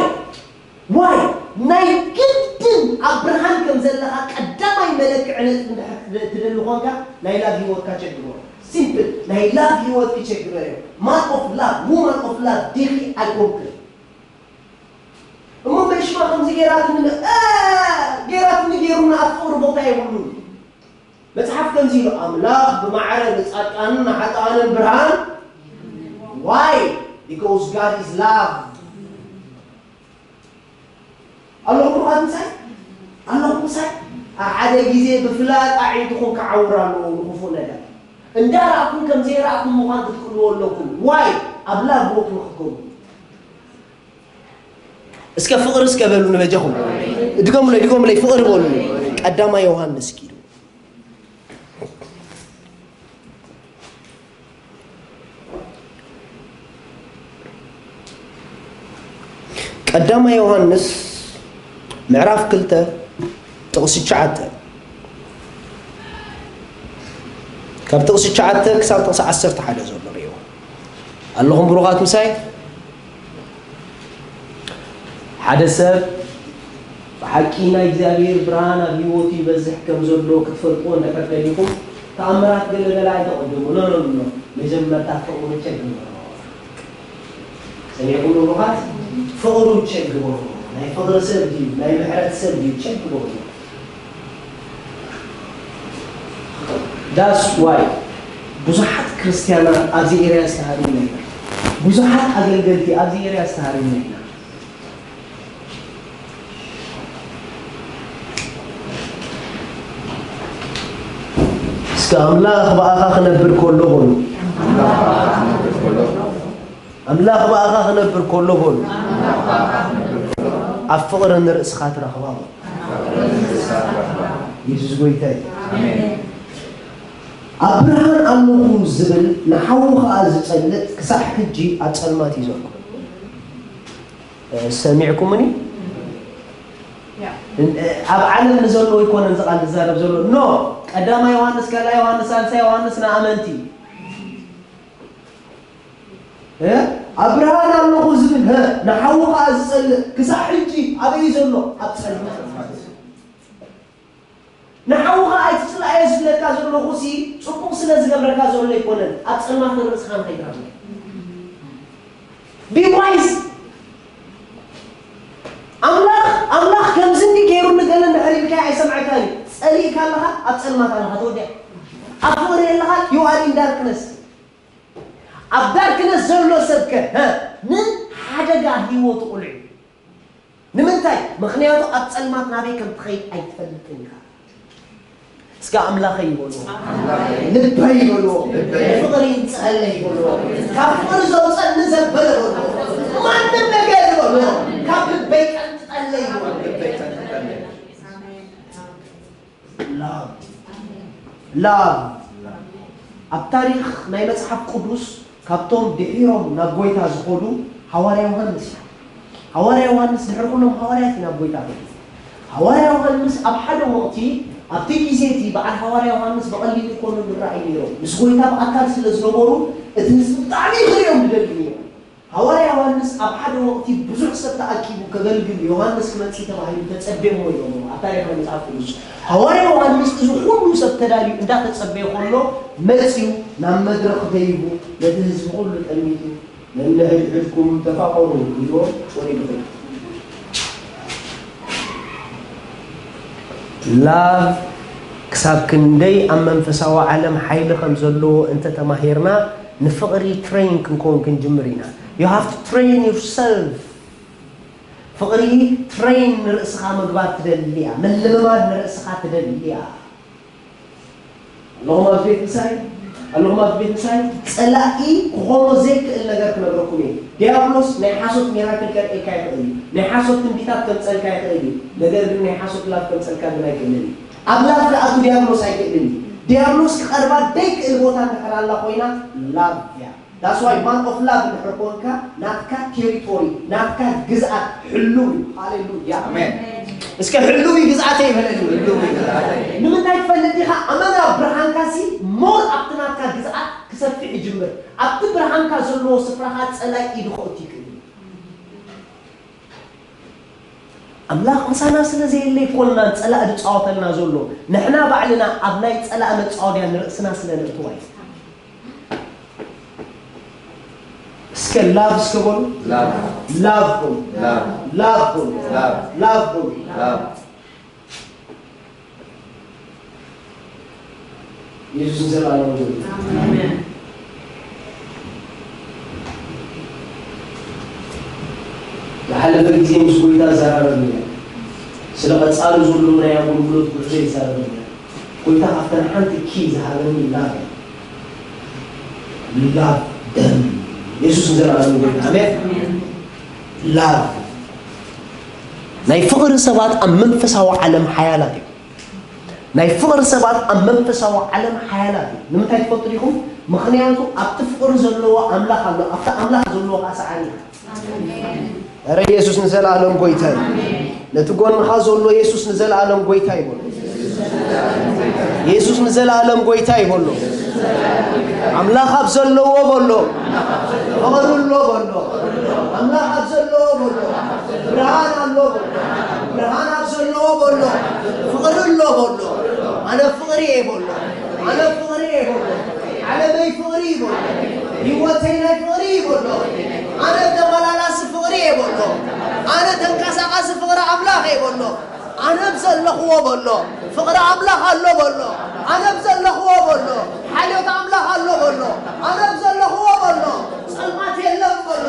ዋይ ናይ ግድን ኣብ ብርሃን ከም ዘለኻ ቀዳማይ መለክዒ ነጥቢ እንድሕር ትደ- ትደሊ ኾንካ ናይ ላቭ ህይወትካ ቸግሮ። ሲምፕል ናይ ላቭ ህይወትኪ ቸግሮ እዩ። ማን ኦፍ ላቭ ውማን ኦፍ ላቭ ዲኺ ኣይኮንክን። እሞ መሽማ ከምዚ ገይራትኒ እ፣ ገይራትኒ ገይሩና ኣብ ፍቕሪ ቦታ የብሉን። መጽሓፍ ከምዚ ኢሉ ኣምላኽ ብማዕረ ንጻድቃንን ንሓጥኣንን ብርሃን። Why? Because God is love። ኣለኹም ብርሃን ምሳይ ኣለኹም ምሳይ ኣብ ሓደ ግዜ ብፍላጥ ኣዒንትኹም ክዓውር ኣለዎ ንክፉእ ነገር እንዳረኣኩም ከም ዘይረኣኩም ምዃን ክትክእልዎ ኣለኩም። ዋይ ኣብ ላብ ቦት ንክትገብሩ እስከ ፍቕሪ እስከ በሉ ንበጃኹም። ድገሙለይ ድገሙለይ ፍቕሪ በሉ። ቀዳማይ ዮሃንስ ኪዱ ቀዳማይ ዮሃንስ ምዕራፍ ክልተ ጥቕሲ ትሽዓተ ካብ ጥቕሲ ትሽዓተ ክሳብ ጥቕሲ ዓሰርተ ሓደ ዘሎ ሪእዎ ኣለኹም ብሩኻት ምሳይ ሓደ ሰብ ብሓቂ ናይ እግዚኣብሔር ብርሃን ኣብ ህይወቱ ይበዝሕ ከም ዘሎ ክትፈልጥዎ እንድሕር ደሊኹም ተኣምራት ገለ ገለ ኣይተቐድሙ። ኖ ኖ ኖ መጀመርታ ፍቕሩ ቸክ ግበሮ። ሰሚዕኩም ብሩኻት ፍቕሩ ቸክ ግበሮ። ናይ ፍቕሪ ሰብ ድዩ ናይ ምሕረት ሰብ ድዩ ቸክ ግበሩ። That's why ብዙሓት ክርስትያናት ኣብዚ ኤርያ ዝተሃርዩና ኢና። ብዙሓት ኣገልገልቲ ኣብዚ ኤርያ ዝተሃርዩና ኢና። እስከ ኣምላኽ ብኣኻ ክነብር ከሎ በሉ። ኣምላኽ ብኣኻ ክነብር ከሎ በሉ። ኣብ ፍቕሪ ንርእስኻ ትረኽባ በሉ። የሱስ ጎይታ እዩ። ኣብ ብርሃን ኣለኹ ዝብል ንሓዉ ኸኣ ዝጸልእ ክሳዕ ሕጂ ኣብ ጸልማት እዩ ዘሎ። ሰሚዕኩምኒ? ኣብ ዓለም ንዘለዉ ኣይኮነን እዚ ቃል ዝዛረብ ዘሎ። ኖ ቀዳማይ ዮሃንስ፣ ካልኣይ ዮሃንስ፣ ሳልሳይ ዮሃንስ ንኣመንቲ። እ? ኣብ ብርሃን ኣለኹ ዝብል፣ እ፣ ንሓዉ ኸኣ ዝጸልእ ክሳዕ ሕጂ ኣበይ ዘሎ? ኣብ ጸልማት። ንሓውኻ ኣይትጽልኣዮ ዝብለካ ዘለኹሲ ጽቡቕ ስለ ዝገብረካ ዘሎ ኣይኮነን፣ ኣብ ጸልማት ንርእስኻ ንኸይትረኽቦ። Be wise። ኣምላኽ ኣምላኽ ከምዚ እንዲ ገይሩኒ ገለ እንድሕር ኢልካዮ ኣይሰምዐካን እዩ። ጸሊእካ ኣለኻ፣ ኣብ ጸልማት ኣለኻ፣ ተወዲኣ። ኣብ ፍቕሪ የለኻን፣ you are in darkness። ኣብ ዳርክነስ ዘሎ ሰብከ ንሓደጋ ህይወቱ ቁልዕ እዩ። ንምንታይ? ምኽንያቱ ኣብ ጸልማት ናበይ ከም ትኸይድ ኣይትፈልጥን ኢኻ። እስከ ኣምላኸይ ይበልዎ፣ ልበይ ይበልዎ፣ ፍቕሪ ይምጽኣለይ ይበልዎ። ካብ ፍቕሪ ዘውፀኒ ዘበለ በልዎ። ማንም ነገር ይበልዎ፣ ካብ ልበይ ቀንጥጠለይ ይበልዎ። Love። Love። ኣብ ታሪኽ ናይ መጽሓፍ ቅዱስ ካብቶም ድሒሮም ናብ ጎይታ ዝኸዱ ሃዋርያ ዮሃንስ እዩ። ሃዋርያ ዮሃንስ ድሕሪ ኩሎም ሃዋርያት እዩ ናብ ጎይታ ከዱ። ሃዋርያ ዮሃንስ ኣብ ሓደ ወቕቲ ኣብቲ ግዜ እቲ በዓል ሃዋርያ ዮሃንስ ብቐሊሉ ይኮኑ ዝረኣዩ ነይሮም። ምስ ጎይታ ብኣካል ስለ ዝነበሩ እቲ ህዝቢ ብጣዕሚ ይኽርዮም ዝደሊ ነይሮም። ሃዋርያ ዮሃንስ ኣብ ሓደ ወቕቲ ብዙሕ ሰብ ተኣኪቡ ከገልግል ዮሃንስ ክመጽእ ተባሂሉ ተጸብየሞ ኢሎሞ ኣብ ታሪኽ ናይ መጽሓፍ ቅዱስ። ሃዋርያ ዮሃንስ እዚ ኩሉ ሰብ ተዳልዩ እንዳተጸበየ ከሎ መጽዩ ናብ መድረኽ ደይቡ ነቲ ህዝቢ ኩሉ ጠሚቱ ነንሕድሕድኩም ተፋቐሩ ኢልዎም ወሪዱ ኸይዱ። ላቭ ክሳብ ክንደይ ኣብ መንፈሳዊ ዓለም ሓይሊ ከም ዘለዎ እንተ ተማሂርና ንፍቕሪ ትሬን ክንከውን ክንጅምር ኢና። You have to train yourself። ፍቕሪ ትሬን ንርእስኻ ምግባር ትደሊ እያ። ምልምማድ ንርእስኻ ትደሊ እያ። ኣለኹም ኣብ ቤት ምሳይ? ኣለኹም ኣብ ቤት ምሳይ? ጸላኢ ክኾኖ ዘይክእል ነገር ክነግረኩም እየ። ዲያብሎስ ናይ ሓሶት ሚራክል ከርእየካ ይኽእል እዩ። ናይ ሓሶት ትንቢታት ከምጸልካ ይኽእል እዩ። ነገር ግን ናይ ሓሶት ላቭ ከምጸልካ ግን ኣይክእልን እዩ። ኣብ ላቭ ክኣቱ ዲያብሎስ ኣይክእልን እዩ። ዲያብሎስ ክቐርባ ደይክእል ቦታ እንድሕር ኣላ ኮይና ላቭ እያ። That's why man of love እንድሕር ኮንካ ናትካ ቴሪቶሪ ናትካ ግዝኣት ሕሉው እዩ። ሃሌሉያ። ኣሜን። እስከ ሕሉው እዩ ግዝኣተይ ይበለኒ። ንምንታይ ትፈልጥ ኢኻ? ኣመና ብርሃንካ ሲ ሞር ኣብቲ ናትካ ግዝኣት ክሰፍሕ ይጅምር። ኣብቲ ብርሃንካ ዘለዎ ስፍራኻ ጸላይ ኢዱ ከእቱ ይክእል እዩ። ኣምላኽ ምሳና ስለ ዘየለ ኣይኮንና ጸላእ ዝጻወተልና ዘሎ። ንሕና ባዕልና ኣብ ናይ ጸላእ መጻወድያ ንርእስና ስለ ነእትዋ እዩ። እስከ ላቭ እስከ በሉ። ላቭ። ላቭ በሉ። ላቭ። ላቭ በሉ። ላቭ። ላቭ በሉ። ላቭ። ኢየሱስ ንዘለኣለሙ ይባርክ። ኣሜን። ዝሓለፈ ግዜ ምስ ጎይታ ዘራረብና ኢና። ስለ ቀጻሊ ዘሎ ናይ ኣገልግሎት ጉዕዞ ይዛረበና። ጎይታ ካብተን ሓንቲ ኪ ዝሃበኒ ላቭ እያ። ላቭ ደም ኢየሱስ ንዘለኣለሙ ጎይታ። ኣሜን። ኣሜን። ላቭ ናይ ፍቕሪ ሰባት ኣብ መንፈሳዊ ዓለም ሓያላት እዮም። ናይ ፍቕሪ ሰባት ኣብ መንፈሳዊ ዓለም ሓያላት እዮም። ንምንታይ ትፈልጡ ዲኹም? ምኽንያቱ ኣብቲ ፍቕሪ ዘለዎ ኣምላኽ ኣሎ፣ ኣብቲ ኣምላኽ ዘለዎ ከዓ ሰዓሪ እዩ። ኣረ ኢየሱስ ንዘለኣለም ጎይታ እዩ። ነቲ ጎንኻ ዘሎ ኢየሱስ ንዘለኣለም ጎይታ ይበሎ። ኢየሱስ ንዘለኣለም ጎይታ ይበሎ። ኣምላኽ ኣብ ዘለዎ በሎ። ፍቕሪ ኣሎ በሎ። ኣምላኽ ኣብ ዘለዎ በሎ። ብርሃን ኣሎ በሎ። ብርሃን ኣብ ዘለዎ በሎ። ፍቕሪ ኣሎ በሎ። ኣነ ፍቕሪ እየ በሎ። ኣነ ፍቕሪ እየ በሎ። ዓለመይ ፍቕሪ እዩ በሎ። ህይወተይ ናይ ፍቕሪ እዩ በሎ። ኣነ ተመላላሲ ፍቕሪ እየ በሎ። ኣነ ተንቀሳቓሲ ፍቕሪ ኣምላኽ እየ በሎ። ኣነ ኣብ ዘለኽዎ በሎ። ፍቕሪ ኣምላኽ ኣሎ በሎ። ኣነ ኣብ ዘለኽዎ በሎ። ሓልዮት ኣምላኽ ኣሎ በሎ። ኣነ ኣብ ዘለኽዎ በሎ። ጸልማት የለን በሎ።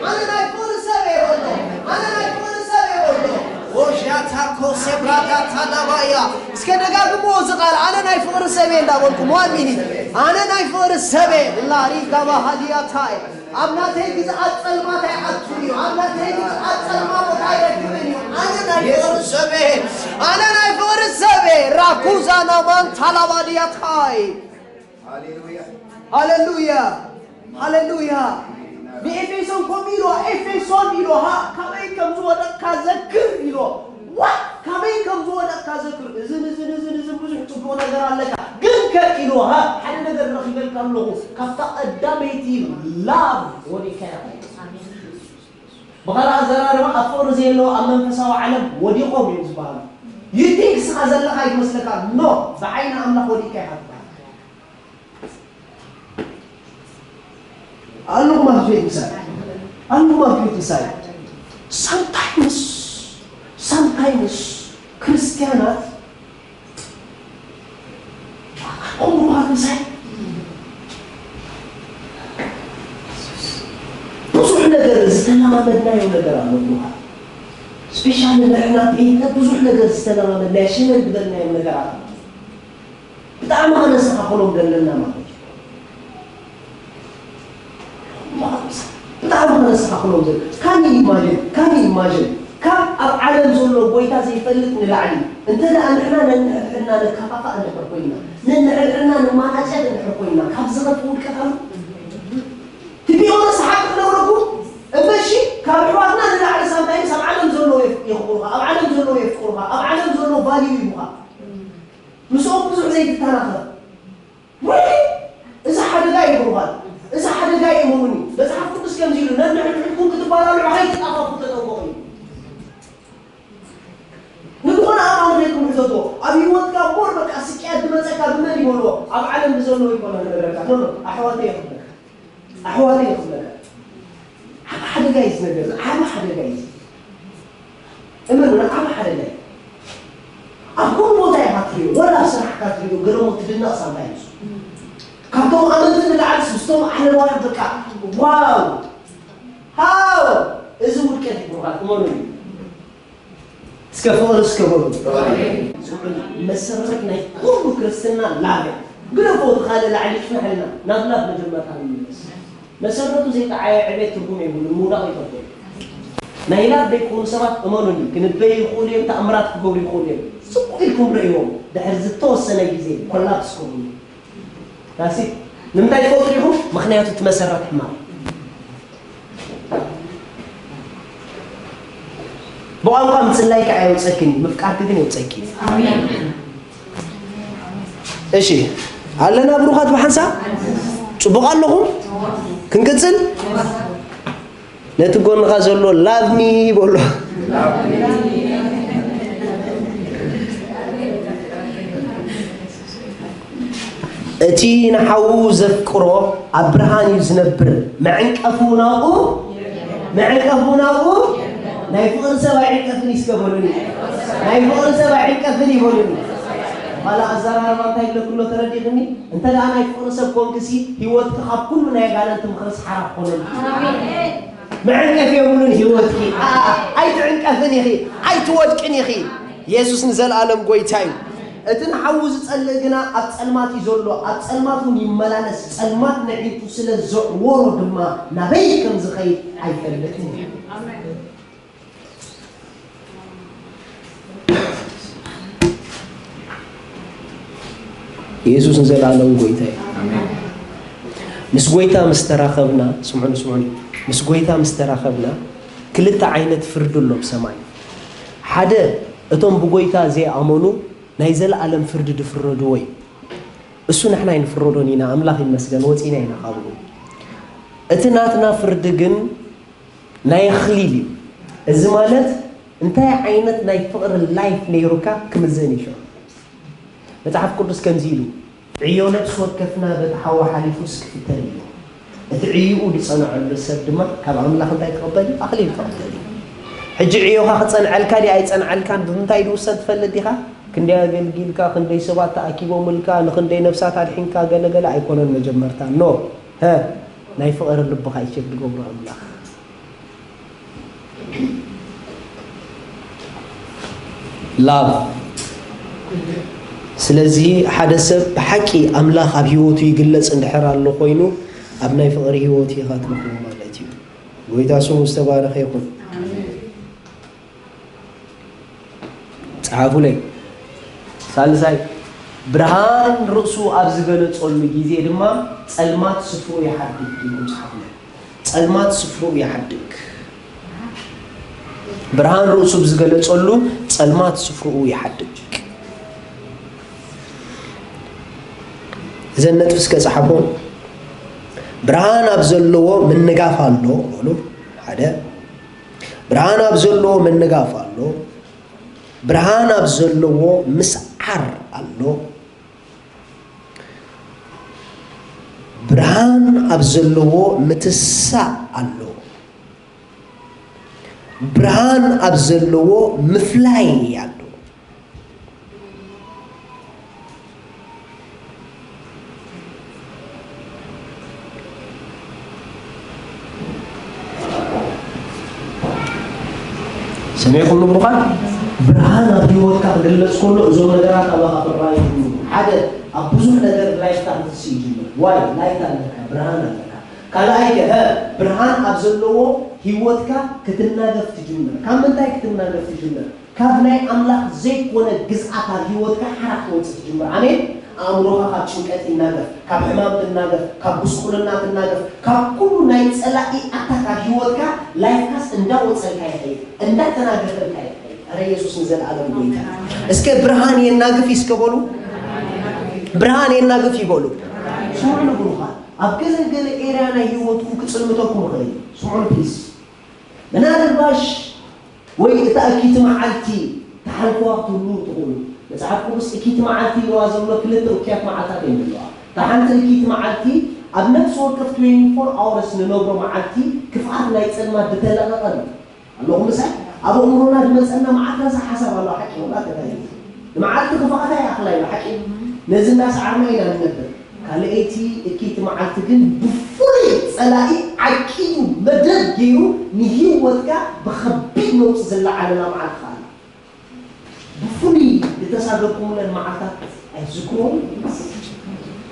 ኣነ ናይ ፍቕሪ ሰብ እየ በሎ። ኣነ ናይ ፍቕሪ ሰብ እየ በሎ። ወሻታ ኮሴ ብራዳ ታላባያ። እስከ ደጋግሞ እዚ ቃል፣ ኣነ ናይ ፍቕሪ ሰብ እየ እንዳበልኩም፣ one minute። ኣነ ናይ ፍቕሪ ሰብ እየ። ላሪጋ ባሃዲያታይ። ኣብ ናተይ ግዝኣት ጸልማት ኣይኣቱን እዩ። ኣብ ናተይ ግዝኣት ጸልማ ቦታ ኣይረክብን እዩ። ኣነ ናይ ፍቕሪ ሰብ እየ። ኣነ ናይ ፍቕሪ ሰብ እየ። ራኩዛ ናማን ታላባዲያታይ። ሃሌሉያ። ሃሌሉያ። ሃሌሉያ። ንኤፌሶን ከምኡ ኢልዋ፣ ኤፌሶን ኢልዋ፣ ሃ፣ ካበይ ከም ዝወደቕካ ዘክር ኢልዋ። ዋ፣ ካበይ ከም ዝወደቕካ ዘክር። እዝን፣ እዝን፣ እዝን፣ እዝን ብዙሕ ጽቡቕ ነገር ኣለካ። ግን ከ ኢልዋ፣ ሃ፣ ሓደ ነገር ረኺበልካ ኣለኹ። ካብታ ቀዳመይቲ ላቭ ወዲቕካ ኢኻ። ብኻልእ ኣዘራርባ ኣብ ፍቕሪ ዘየለዉ ኣብ መንፈሳዊ ዓለም ወዲቖም እዮም ዝበሃሉ። You think ንስኻ ዘለኻ ይመስለካ? No፣ ብዓይኒ ኣምላኽ ወዲቕካ ኢኻ ትበሃል። ኣለኹም ኣብ ቤት ምሳይ ኣለኹም ኣብ ቤት ምሳይ። Sometimes sometimes ክርስትያናት ኣለኹም ኣብ ምሳይ። ብዙሕ ነገር ዝተለማመድናዮ ነገር ኣሎ። ብሩኻ ስፔሻሊ ንሕና ጴንጠ ብዙሕ ነገር ዝተለማመድናዮ ሸለል ዝበልናዮ ነገር ኣሎ። ብጣዕሚ ከነስተኻኽሎም ዘለና ማለት እዩ። ብጣዕሚ ከነስተኻኽሎም ዘለ ካን ኢማጅን ካን ኢማጅን ካብ ኣብ ዓለም ዘሎ ጎይታ ዘይፈልጥ ንላዕሊ እንተ ደኣ ንሕና ነንሕድሕድና ነካፋፋእ እንድሕር ኮይና ነንሕድሕድና ንማናጨት እንድሕር ኮይና ካብ ዝኸፍ ውድቀት ኣሎ። ትቢኦነ ሰሓቅ ክነብረኩ እበሺ ካብ ኣሕዋትና ንላዕሊ ሳምታይምስ ኣብ ዓለም ዘለዉ የፍ- የኽብሩኻ ኣብ ዓለም ዘለዉ የፍቅሩኻ ኣብ ዓለም ዘለዉ ቫልዩ ይቡኻ። ምስኦም ብዙሕ ዘይትተናኸር። ወይ እዚ ሓደጋ እዩ ብሩኻት፣ እዚ ሓደጋ እዩ እመኑኒ። መጽሓፍ ቅዱስ ከምዚ ኢሉ ነንሕድሕድኩም ክትባላልዑ ከይትጣፋፉ ተጠንቀቑ እዩ። ንዝኾነ ኣማን ከይትኩም ሕተቶ ኣብ ህይወትካ እምበር በቃ ስቅያት ዝመጸካ ብመን ይበልዎ ኣብ ዓለም ብዘለዉ ይኮነ ንነግረካ ኖ ኖ ኣሕዋተይ ይኽብለካ ኣሕዋተይ ይኽብለካ ዓብ ሓደጋ እዩ ዝነገር ዓብ ሓደጋ እዩ እመን ዓብ ሓደጋ እዩ ኣብ ኩሉ ቦታ ኢኻ ትሪኦ ወላ ኣብ ስራሕካ ትሪኦ ገለሞ ትድነቕ ሳምታይምስ ካብቶም ኣመንቲ ንላዕሊ ምስቶም ዓለማውያን በቃ ዋው ሃው እዚ ውድቀት ይብሩኻት እመኑ እዩ እስከ ፍቕሪ እስከ በሉ። መሰረት ናይ ኩሉ ክርስትና ላቭ እያ። ግደፎ፣ እቲ ካልእ ላዕሊ ይጽንሐልና። ናብ ላብ መጀመርታ ንምለስ። መሰረቱ ዘይጠዓየ ዕቤት ትርጉም የብሉን፣ ምውዳቕ ይጠፍእ። ናይ ላብ ዘይኮኑ ሰባት እመኑኒ፣ ክንበዩ ይኽእሉ እዮም፣ ተኣምራት ክገብሩ ይኽእሉ እዮም። ስቕ ኢልኩም ርእይዎም፣ ድሕሪ ዝተወሰነ ግዜ ኮላፕስ ክብሉ። ዳሲ ንምንታይ ትፈልጡ ዲኹም? ምኽንያቱ እቲ መሰረት ሕማቕ። ብቋንቋ ምጽላይካ ኣየውጸክን፣ ምፍቃርኪ ግን የውጸኪ። ኣሜን። እሺ፣ ኣለና ብሩኻት ብሓንሳብ ጽቡቕ ኣለኹም? ክንቅጽል? ነቲ ጎንኻ ዘሎ ላቭ ሚ በሎ። እቲ ንሓዉ ዘፍቅሮ ኣብ ብርሃን እዩ ዝነብር። መዕንቀፉ ናብኡ፣ መዕንቀፉ ናብኡ። ናይ ፍቕሪ ሰብ ኣይዕንቀፍን እዩ እስከ በሉኒ። ናይ ፍቕሪ ሰብ ኣይዕንቀፍን እዩ በሉኒ። ኋላ ኣዘራርባ እንታይ ይብለኩ ኣሎ ተረዲእኽኒ? እንተ ደኣ ናይ ፍቕሪ ሰብ ኮንክሲ፣ ህይወትኪ ካብ ኩሉ ናይ ኣጋንንቲ ምኽሪ ሰሓራ ክኾነልኪ። መዕንቀፍ የብሉን ህይወትኪ። ኣ-፣ ኣይትዕንቀፍን ኢኺ፣ ኣይትወድቅን ኢኺ። የሱስ ንዘለኣለም ጐይታ እዩ። እቲ ንሓዉ ዝጸልእ ግና ኣብ ጸልማት እዩ ዘሎ፣ ኣብ ጸልማት እውን ይመላለስ፣ ጸልማት ነዒቱ ስለ ዘዕወሮ ድማ ናበይ ከም ዝኸይድ ኣይፈልጥን እዩ። የሱስ ንዘለኣለም ጐይታ እዩ። ምስ ጐይታ ምስ ተራኸብና፣ ስምዑኒ፣ ስምዑኒ፣ ምስ ጐይታ ምስ ተራኸብና ክልተ ዓይነት ፍርዲ ኣሎ ብሰማይ። ሓደ፣ እቶም ብጐይታ ዘይኣመኑ ናይ ዘለኣለም ፍርዲ ድፍረድዎ እዩ። እሱ ንሕና ኣይንፍረዶን ኢና፣ ኣምላኽ ይመስገን፣ ወጺና ኢና ካብኡ። እቲ ናትና ፍርዲ ግን ናይ ኣኽሊል እዩ። እዚ ማለት እንታይ ዓይነት ናይ ፍቕሪ ላይፍ ነይሩካ ክምዘን እዩ ሽዑ። መጽሓፍ ቅዱስ ከምዚ ኢሉ፣ "ዕዮ ነፍሲ ወከፍና በቲ ሓዊ ሓሊፉስ ክፍተን እዩ። እቲ ዕዮኡ ዝጸንዐሉ ሰብ ድማ ካብ ኣምላኽ እንታይ ክቕበል እዩ? ኣኽሊል ክቕበል እዩ።" ሕጂ ዕዮኻ ክጸንዐልካ ድዩ ኣይጸንዐልካን ብምንታይ ዝውሰን ትፈልጥ ዲኻ? ክንደይ ኣገልጊልካ፣ ክንደይ ሰባት ተኣኪቦምልካ፣ ንኽንደይ ነፍሳት ኣድሒንካ፣ ገለ ገለ ኣይኮነን መጀመርታ። ኖ፣ ሀ፣ ናይ ፍቕሪ ልብኻ እዩ ቸክ ዝገብሮ ኣምላኽ። ላቭ። ስለዚ ሓደ ሰብ ብሓቂ ኣምላኽ ኣብ ህይወቱ ይግለጽ እንድሕር ኣሎ ኮይኑ፣ ኣብ ናይ ፍቕሪ ህይወቱ ኢኻ ትረኽቦ ማለት እዩ። ጎይታ ስሙ ዝተባረኸ ይኹን። ጸሓፉለይ። ሳልሳይ፣ ብርሃን ርእሱ ኣብ ዝገለጸሉ ግዜ ድማ ጸልማት ስፍሩ ይሓድግ ኢልኩም ጸሓፉለይ። ጸልማት ስፍርኡ ይሓድግ። ብርሃን ርእሱ ብዝገለጸሉ ጸልማት ስፍርኡ ይሓድግ። እዘን ነጥቢ እስከ ጸሓፎ። ብርሃን ኣብ ዘለዎ ምንጋፍ ኣሎ በሉ። ሓደ። ብርሃን ኣብ ዘለዎ ምንጋፍ ኣሎ። ብርሃን ኣብ ዘለዎ ምስዓር ኣሎ። ብርሃን ኣብ ዘለዎ ምትሳእ ኣሎ። ብርሃን ኣብ ዘለዎ ምፍላይ ኣሎ። ሰሚዕኩም ንብሩኻን? ብርሃን ኣብ ህይወትካ ክግለጽ ከሎ እዞም ነገራት ኣባኻ ክረኣዩ ይኽእሉ። ሓደ፣ ኣብ ብዙሕ ነገር ላይፍካ ክትስእ ይጅምር። ዋይ? ላይት ኣለካ፣ ብርሃን ኣለካ። ካልኣይ ከ፣ ሀ፣ ብርሃን ኣብ ዘለዎ ህይወትካ ክትናገፍ ትጅምር። ካብ ምንታይ ክትናገፍ ትጅምር? ካብ ናይ ኣምላኽ ዘይኮነ ግዝኣት ኣብ ህይወትካ ሓራ ክትወጽእ ትጅምር። ኣሜን። ኣእምሮኻ ካብ ጭንቀት ይናገፍ፣ ካብ ሕማም ትናገፍ፣ ካብ ጉስቁልና ትናገፍ፣ ካብ ኩሉ ናይ ጸላኢ ኣታክ ኣብ ህይወትካ፣ ላይፍካስ እንዳወጸልካ ይኸይድ፣ እንዳተናገፈልካ ይኸይድ። ኣረ የሱስ ንዘለኣለም ጎይታ። እስከ ብርሃን የናግፍ እስከ በሉ። ብርሃን የናግፍ ይበሉ። ስምዑ ንብሩኻን፣ ኣብ ገለ ገለ ኤርያ ናይ ህይወትኩም ክጽልምተኩም ይኽእል እዩ። ስምዑ ፕሊስ። ምናልባሽ ወይ እታ እኪቲ መዓልቲ ተሓልፍዋ ክትህሉ ትኽእሉ። መጽሓፍ ቅዱስ እኪቲ መዓልቲ ኢልዋ ዘሎ ክልተ እኩያት መዓልታት እዮም ዘለዋ። እታ ሓንቲ እኪቲ መዓልቲ ኣብ ነፍሲ ወከፍ ትዌንቲ ፎር ኣወርስ ንነብሮ መዓልቲ ክፍኣት ናይ ጸልማት ዝተለቐቐ እዩ። ኣለኹም ምሳይ? ኣብ ኣእምሮና ዝመጸና መዓት ረሳሕ ሓሳብ ኣሎ፣ ሓቂ ወላ ተጋይሩ። ንመዓልቲ ክፍኣታ ይኣኽላ እዩ፣ ሓቂ። ነዚ እናሰዓርና ኢና ንነብር። ካልኣይቲ እኪይቲ መዓልቲ ግን ብፍሉይ ጸላኢ ዓቂቡ መደብ ገይሩ ንህይወትካ ብኸቢድ ነውጺ ዝለዓለላ መዓልቲ ከኣ ኣላ። ብፍሉይ ዝተሳገርኩምለን መዓልታት ኣይትዝክርዎም?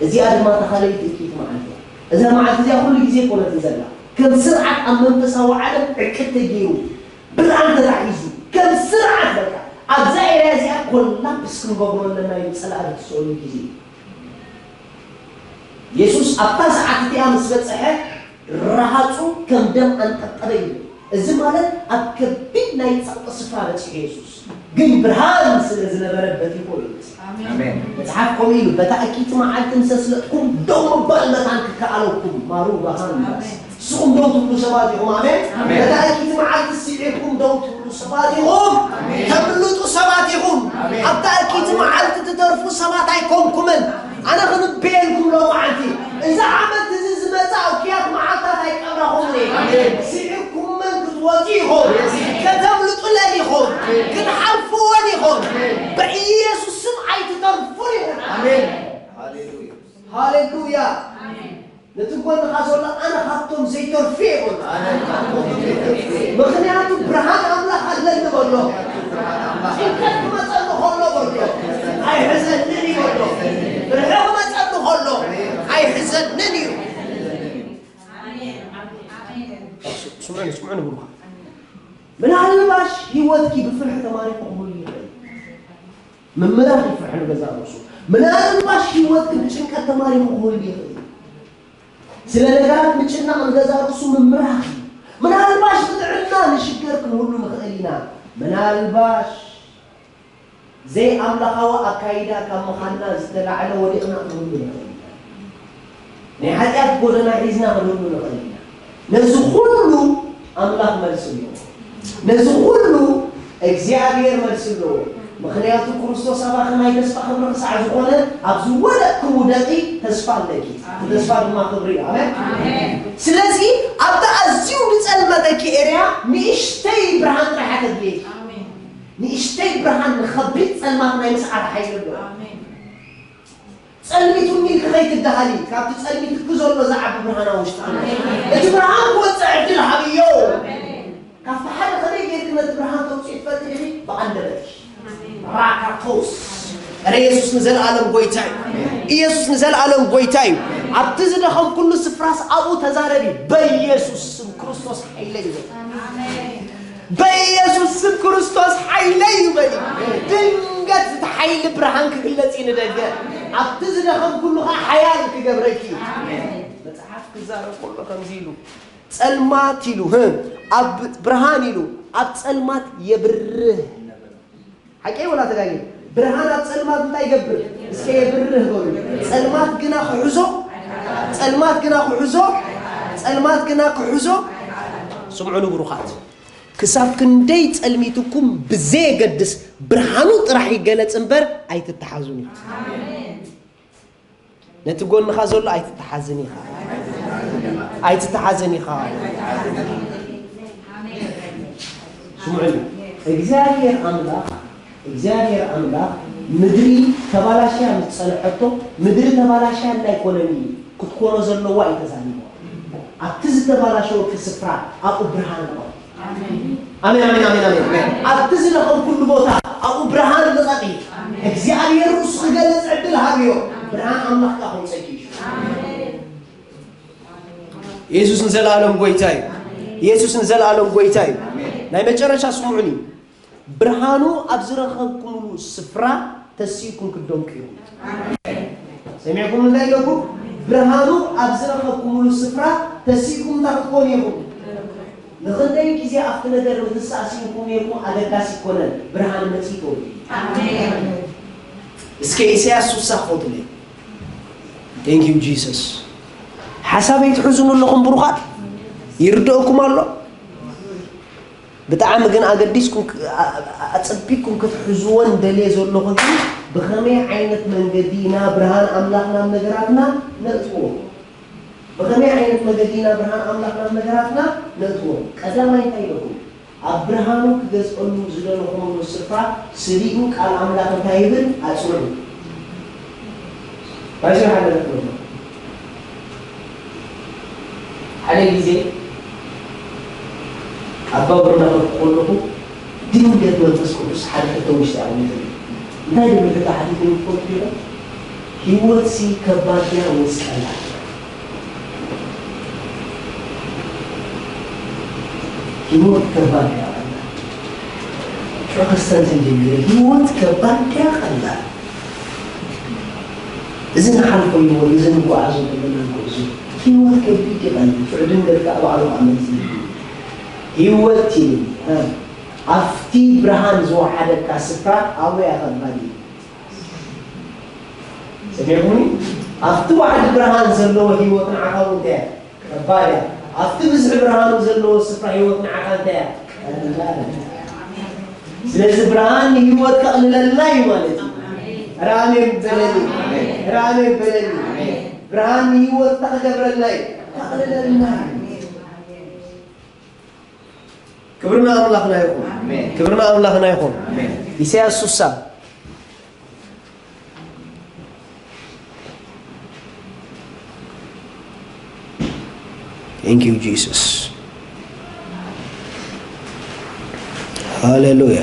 እዚኣ ድማ እታ ካልኣይቲ እኪት መዓልቲ እያ። እዛ መዓልቲ እዚኣ ኩሉ ግዜ ኣይኮነትን ዘላ። ከም ስርዓት ኣብ መንፈሳዊ ዓለም ዕቅድ ተገይሩ፣ ብርሃን ተታሒዙ፣ ከም ስርዓት በቃ ኣብዛ ኤርያ እዚኣ ኮላፕስ ክንገብሮ ኣለና ኢሉ ጸላኢ ዝስእሉ ግዜ እዩ። የሱስ ኣብታ ሰዓት እቲኣ ምስ በጽሐ፣ ረሃጹ ከም ደም ኣንጠብጠበ ይብል። እዚ ማለት ኣብ ከቢድ ናይ ጸቕጢ ስፍራ በጺሑ የሱስ፣ ግን ብርሃን ስለ ዝነበረ በቲኾ እዩ። ኣሜን። መጽሓፍ ከምኡ ኢሉ፣ በታ እኪይቲ መዓልቲ ምስ ኣስለጥኩም ደው ምባል መታን ክከኣለኩም። ማሩ ባኻን ኣሜን። ንስኹም ደው ትብሉ ሰባት ኢኹም። ኣሜን። ኣሜን። በታ እኪይቲ መዓልቲ ስዒርኩም ደው ትብሉ ሰባት ኢኹም። ኣሜን። ተምልጡ ሰባት ኢኹም። ኣሜን። ኣብታ እኪይቲ መዓልቲ ትተርፉ ሰባት ኣይኮንኩምን። ኣነ ክንበየልኩም ሎማዓንቲ፣ እዚ ዓመት እዚ ዝመጽእ እኩያት መዓልታት ኣይቀብራኹምን እየ። ኣሜን። ስዒርኩመን ክትወጹ ኢኹም። ኣሜን። ከተምልጡለን ኢኹም። ኣሜን። ክትሓልፍወን ኢኹም። ኣሜን። ብኢየሱስ ስም ኣይትተርፉን ኢኹም። ኣሜን። ሃሌሉያ። ሃሌሉያ። ኣሜን። ነቲ ጎንኻ ዘሎ ኣነ ካብቶም ዘይተርፉ እየ በሎ። ኣነ ካብቶም ዘይተርፉ እየ። ምኽንያቱ ብርሃን ኣምላኽ ኣለኒ በሎ። ጭንቀት ክመጸኒ ከሎ በሎ ኣይሕዘንን እዩ በሎ። ፍርሒ ክመጸኒ ከሎ ኣይሕዘንን እዩ። ኣሜን። ኣሜን። ስምዑኒ፣ ስምዑኒ ብሩኻት። ምናልባሽ ህይወትኪ ብፍርሒ ተማሪኹ ክህሉ ይኽእል። ምምራኽ ይፍርሒ ንገዛእ ርእሱ። ምናልባሽ ህይወትኪ ብጭንቀት ተማሪኹ ክህሉ ይኽእል። ስለ ነገራት ምጭናቕ ንገዛእ ርእሱ ምምራኽ እዩ። ምናልባሽ ብጥዕና ንሽገር ክንህሉ ንኽእል ኢና። ምናልባሽ ዘይኣምላኻዊ ኣካይዳ ካብ ምኻድና ዝተላዕለ ወዲቕና ክንህሉ ንኽእል ኢና። ናይ ሓጢኣት ጎደና ሒዝና ክንህሉ ንኽእል ኢና። ነዚ ኩሉ ኣምላኽ መልሲ ኣለዎ። ነዚ ኩሉ እግዚኣብሔር መልሲ ኣለዎ። ምኽንያቱ ክርስቶስ ኣባኺ ናይ ተስፋ ክብሪ ክሳዕ ዝኾነ፣ ኣብ ዝወደቕኪ ውደቒ፣ ተስፋ ኣለኪ። እቲ ተስፋ ድማ ክብሪ እዩ። ኣሜን። ኣሜን። ስለዚ ኣብቲ ኣዝዩ ዝጸልመተኪ ኤርያ ንእሽተይ ብርሃን ጥራሕ እያ ተድልየኪ። ኣሜን። ንእሽተይ ብርሃን ንኸቢድ ጸልማት ናይ ምስዓር ሓይሊ ኣለዎ። ኣሜን። ጸልሚቱኒ ኢልኪ ከይትደሃሊ፣ ካብቲ ጸልሚትኪ ዘሎ ዝዓቢ ብርሃን ኣብ ውሽጥኺ ኣሎ። ኣሜን። እቲ ብርሃን ክወጽእ ዕድል ሃብዮ። ኣሜን። ካብቲ ሓደ ከመይ ጌርኪ ነቲ ብርሃን ተውጽኢ ትፈልጢ ዲኺ? ብኣንደበትኪ። ኣሜን። ራካቶስ። ኧረ ኢየሱስ ንዘለኣለም ጎይታ እዩ። ኣሜን። ኢየሱስ ንዘለኣለም ጎይታ እዩ። ኣብቲ ዝደኸምኩሉ ስፍራስ ኣብኡ ተዛረቢ። በኢየሱስ ስም ክርስቶስ ሓይለይ እዩ። ኣሜን። በኢየሱስ ስም ክርስቶስ ሓይለይ እዩ በሊ። ድንገት እቲ ሓይሊ ብርሃን ክግለጽ እዩ ንደገ። ኣብቲ ዝደኸምኩሉ ኸዓ ሓያል ክገብረኪ። መጽሓፍ ክዛረብ ከሎ ከምዚ ኢሉ፣ ጸልማት ኢሉ፣ ህ፣ ኣብ ብርሃን ኢሉ፣ ኣብ ጸልማት የብርህ። ሓቀይ ወላ ተጋጊ? ብርሃን ኣብ ጸልማት እንታይ ይገብር? እስከ የብርህ በሉ። ጸልማት ግና ክሕዞ፣ ጸልማት ግና ክሕዞ፣ ጸልማት ግና ክሕዞ። ስምዑ ንብሩኻት። ክሳብ ክንደይ ጸልሚትኩም ብዘየገድስ ብርሃኑ ጥራሕ ይገለጽ እምበር ኣይትተሓዙን ኢኹም። ነቲ ጎንኻ ዘሎ ኣይትተሓዝን ኢኻ። ኣይትተሓዝን ኢኻ። ስምዑኒ። እግዚኣብሔር ኣምላኽ፣ እግዚኣብሔር ኣምላኽ ምድሪ ተባላሽያ ምስ ጸንሐቶ፣ ምድሪ ተባላሽያ እንዳይኮነን እዩ ክትኮኖ ዘለዋ እዩ ተዛሪብዋ። ኣብቲ ዝተባላሸወ ስፍራ ኣብኡ ብርሃን ኣቕርብ። ኣሜን፣ ኣሜን፣ ኣሜን፣ ኣሜን። ኣብቲ ዝለኸምኩሉ ቦታ ኣብኡ ብርሃን ልቐቂ። እግዚኣብሔር ርእሱ ክገልጽ ዕድል ሃብዮ። ብርሃን ኣምላኽ ከኣ ከውጸኪ እዩ። ኢየሱስ ንዘለኣለም ጎይታ እዩ። ኢየሱስ ንዘለኣለም ጎይታ እዩ። ናይ መጨረሻ ስምዑኒ። ብርሃኑ ኣብ ዝረኸብኩምሉ ስፍራ ተሲእኩም ክትደምቁ ኢኹም። ሰሚዕኩም እንታይ ኢለኩም? ብርሃኑ ኣብ ዝረኸብኩምሉ ስፍራ ተሲእኩም እንታይ ክትኮኑ ኢኹም? ንኽንደይ ግዜ ኣብቲ ነገር ምትሳእ ስኢንኩም ኔርኩም ኣገዳሲ ኣይኮነን። ብርሃን መጺኡ ተወዲ። ኣሜን። እስከ ኢሳያስ ስሳ ክፈቱለይ። Thank you Jesus። ሓሳበይ ትሕዝኑ ኣለኹም ብሩኻት? ይርድእኩም ኣሎ? ብጣዕሚ ግን ኣገዲስኩም ክ-፣ ኣ-፣ ኣ-፣ ኣጸቢቅኩም ክትሕዝዎ እንደልየ ዘለኹ ግን ብኸመይ ዓይነት መንገዲ ኢና ብርሃን ኣምላኽ ናብ ነገራትና ነእትዎ? ብኸመይ ዓይነት መገዲ ኢና ብርሃን ኣምላኽ ናብ ነገራትና ነእትዎ? ቀዳማይ እንታይ ኢለኩም? ኣብ ብርሃኑ ክገዝአሉ ዝደለኹምሉ ስፍራ ስሪኡ ቃል ኣምላኽ እንታይ ይብል? ኣጽንዑ። ባይዞ ሓደ ነገር። ሓደ ግዜ ኣብ ባቡር እናኸድኩ ከለኹ ድንገት መንፈስ ቅዱስ ሓደ ሕቶ ውሽጢ ኣቕሚጡኒ። እንታይ ድብል ሕቶ ሓቲቱኒ ትፈልጡ ዲኹም? ህይወትሲ ከባድ ድያ ወይስ ቀላል? ህይወት ከባድ ድያ ቀላል? ሽዑ ከስተንትን ጀሚረ፣ ህይወት ከባድ ድያ ቀላል? እዚ ንሓልፎ ህይወት፣ እዚ ንጓዓዞ ዘለና ጉዕዞ፣ ህይወት ከቢድ ድያ ቀሊል? ሽዑ ድንገት ከዓ ባዕሉ ከዓ መልሲ ይህብ። ህይወት ይብል፣ እ፣ ኣብቲ ብርሃን ዝወሓደካ ስፍራ ኣብያ ከባድ እዩ። ሰሚዕኹምኒ? ኣብቲ ዋሕዲ ብርሃን ዘለዎ ህይወት ንዓኻ እውን እንታይ እያ? ከባድ እያ። ኣብቲ ብዝሒ ብርሃኑ ዘለዎ ስፍራ ህይወት ንዓኻ እንታይ እያ? ቀላል እያ። ስለዚ ብርሃን ንህይወት ከቕልለልና እዩ ማለት እዩ። ራሜን በለኒ። ራሜን በለኒ። ብርሃን ንህይወትና ክገብረልና እዩ። ከቕልለልና እዩ። ክብሪ ንኣምላኽና ይኹን። ኣሜን። ክብሪ ንኣምላኽና ይኹን። ኣሜን። ኢሳያስ ስሳ። Thank you, Jesus. ሃሌሉያ።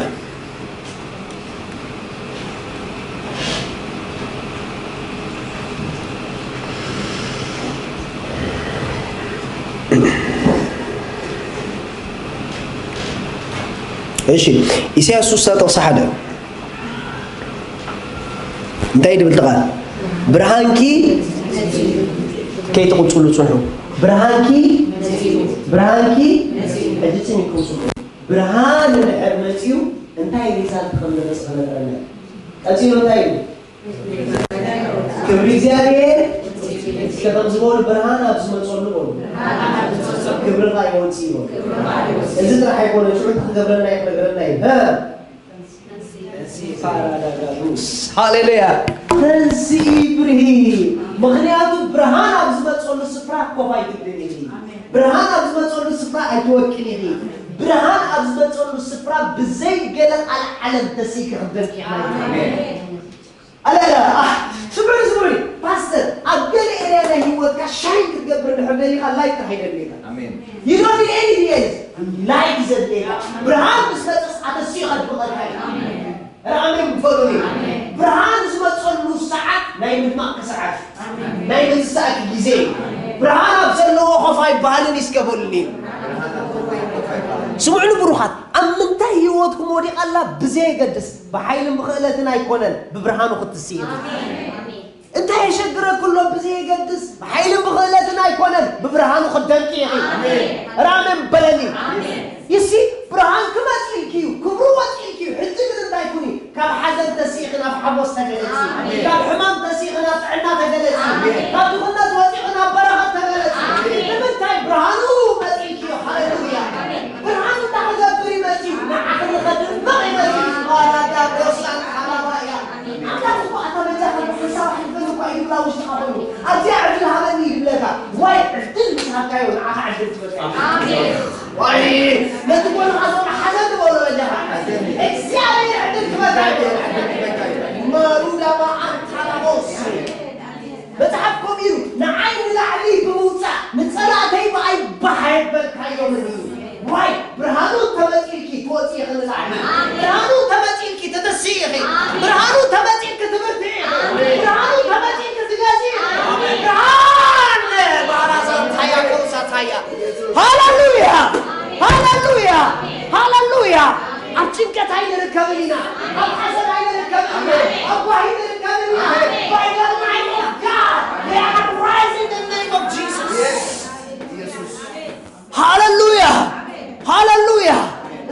እሺ፣ ኢሳያስ ስሳ ጥቕሲ ሓደ እንታይ ድብል ቃል? ብርሃንኪ ከይትቕጽሉ ጽንሑ። ብርሃንኪ፣ ብርሃንኪ፣ ሕጂ ጽን ይቅጽሉ። ብርሃን እንድሕር መጺኡ እንታይ ሪዛልት ከም ዝመጽእ ክነግረና እዩ። ቀጺሉ እንታይ እዩ? ክብሪ እግዚኣብሔር። እስከ ከም ዝበሉ ብርሃን ኣብ ዝመጸሉ በሉ። ክብርኻ ይወጽእ ይበሉ። እዚ ጥራሕ ኣይኮነ፣ ሽዑ ክገብረና እዩ፣ ክነግረና እዩ። ሃሌሉያ። ተንስኢ ብርሂ። ምኽንያቱ ብርሃን ኣብ ዝመጸሉ ስፍራ ኮፍ ኣይትብልን ኢኺ። ብርሃን ኣብ ዝመጸሉ ስፍራ ኣይትወድቅን ኢኺ። ብርሃን ኣብ ዝመጸሉ ስፍራ ብዘይ ገለ ቃል ዓለም ተስኢኺ ክትደምቂ ኢኺ ማለት እዩ። ኣሜን። ኣለ፣ ኣለ፣ ኣህ፣ ስምዑኒ፣ ስምዑኒ። ፓስተር፣ ኣብ ገለ ኤርያ ናይ ህይወትካ ሻይን ክትገብር እንድሕር ደሊኻ ላይክ ጥራሕ ይደልየካ። ኣሜን። You don't need anything else. ላይክ ዘድልየካ። ብርሃን ምስ መጸስ ኣተስኡ ከድምቐልካ እዩ። ኣሜን በሉኒ። ብርሃን ዝመጸሉ ሰዓት ናይ ምድማቕ ሰዓት እዩ። ናይ ምትሳእኪ ግዜ እዩ። ብርሃን ኣብ ዘለዎ ኮፍ ኣይበሃልን እዩ፣ እስከ በሉኒ። ስምዑኒ ብሩኻት፣ ኣብ ምንታይ ህይወትኩም ወዲቓ ኣላ ብዘየገድስ፣ ብሓይልን ብኽእለትን ኣይኮነን፣ ብብርሃኑ ክትስኢ ኢኺ። እንታይ የሸግረኪ ኣሎ ብዘየገድስ፣ ብሓይልን ብኽእለትን ኣይኮነን፣ ብብርሃኑ ክትደምቂ ኢኺ። ራሜን በለኒ። ይሲ ብርሃን ክመጽእ ኢልኪ እዩ፣ ክብሩ ወጽእ ኢልኪ እዩ። ሕጂ ግን እንታይ ኩኒ? ካብ ሓዘን ተሲእኺ ናብ ሓጎስ ተገለጺ። ካብ ሕማም ተሲእኺ ናብ ጥዕና ተገለጺ። ካብ ድኽነት ወጺእኺ ናብ በረኸት ተገለጺ። ንምንታይ? ብርሃኑ መጽእ ኢልኪ እዩ። ሃሌሉያ። ብርሃን እንታይ ክገብር እዩ መጽኡ? ንዓኺ ንኸድምቕ እዩ መጽኡ። ዋላዳ ዶሳን ሓላባ እያ። ኣምላኽ እኮ ኣታ በጃኻ ብሓንሳብ ኣሕልፈኒ እኳ እዩ ዝብላ ውሽጥኻ ኮይኑ፣ ኣብዚኣ ዕድል ሃበኒ ይብለካ። ዋይ ዕድል ምስ ሃብካዮ ንዓኻ ዕድል ትበልካ እዩ። ኣሜን። ዋይ ነቲ ጎንኻ ዘሎ ሓዘን ንበሎ በጃኻ። እግዚኣብሔር ዕድል ክበልካ እዩ። መሩዳማ ኣንታራቦስ። መጽሓፍ ከምኡ ኢሉ፣ ንዓይ ንላዕሊ ብምውጻእ፣ ንጸላእተይ ብኣይ ባህ ኣየበልካዮምን እዩ። ዋይ፣ ብርሃኑ እንተመጺእልኪ ትወጺ ኢኺ ንላዕሊ። ብርሃኑ እንተመጺእልኪ ትትስኢ ኢኺ። ብርሃኑ እንተመጺእልኪ ትብርትዒ ኢኺ። ብርሃኑ እንተመጺእልኪ ትገዝኢ ኢኺ። ብርሃን ባራዛ ታያ ከውሳ ታያ። ሃሌሉያ! ሃሌሉያ! ሃሌሉያ! ኣብ ጭንቀት ኣይንርከብን ኢና። ኣብ ሓዘን ኣይንርከብን ኢና። ኣብ ጓሂ ንርከብን ኢና። By the light of God, we are rising in the name of Jesus. ሃሌሉያ! ሃሌሉያ!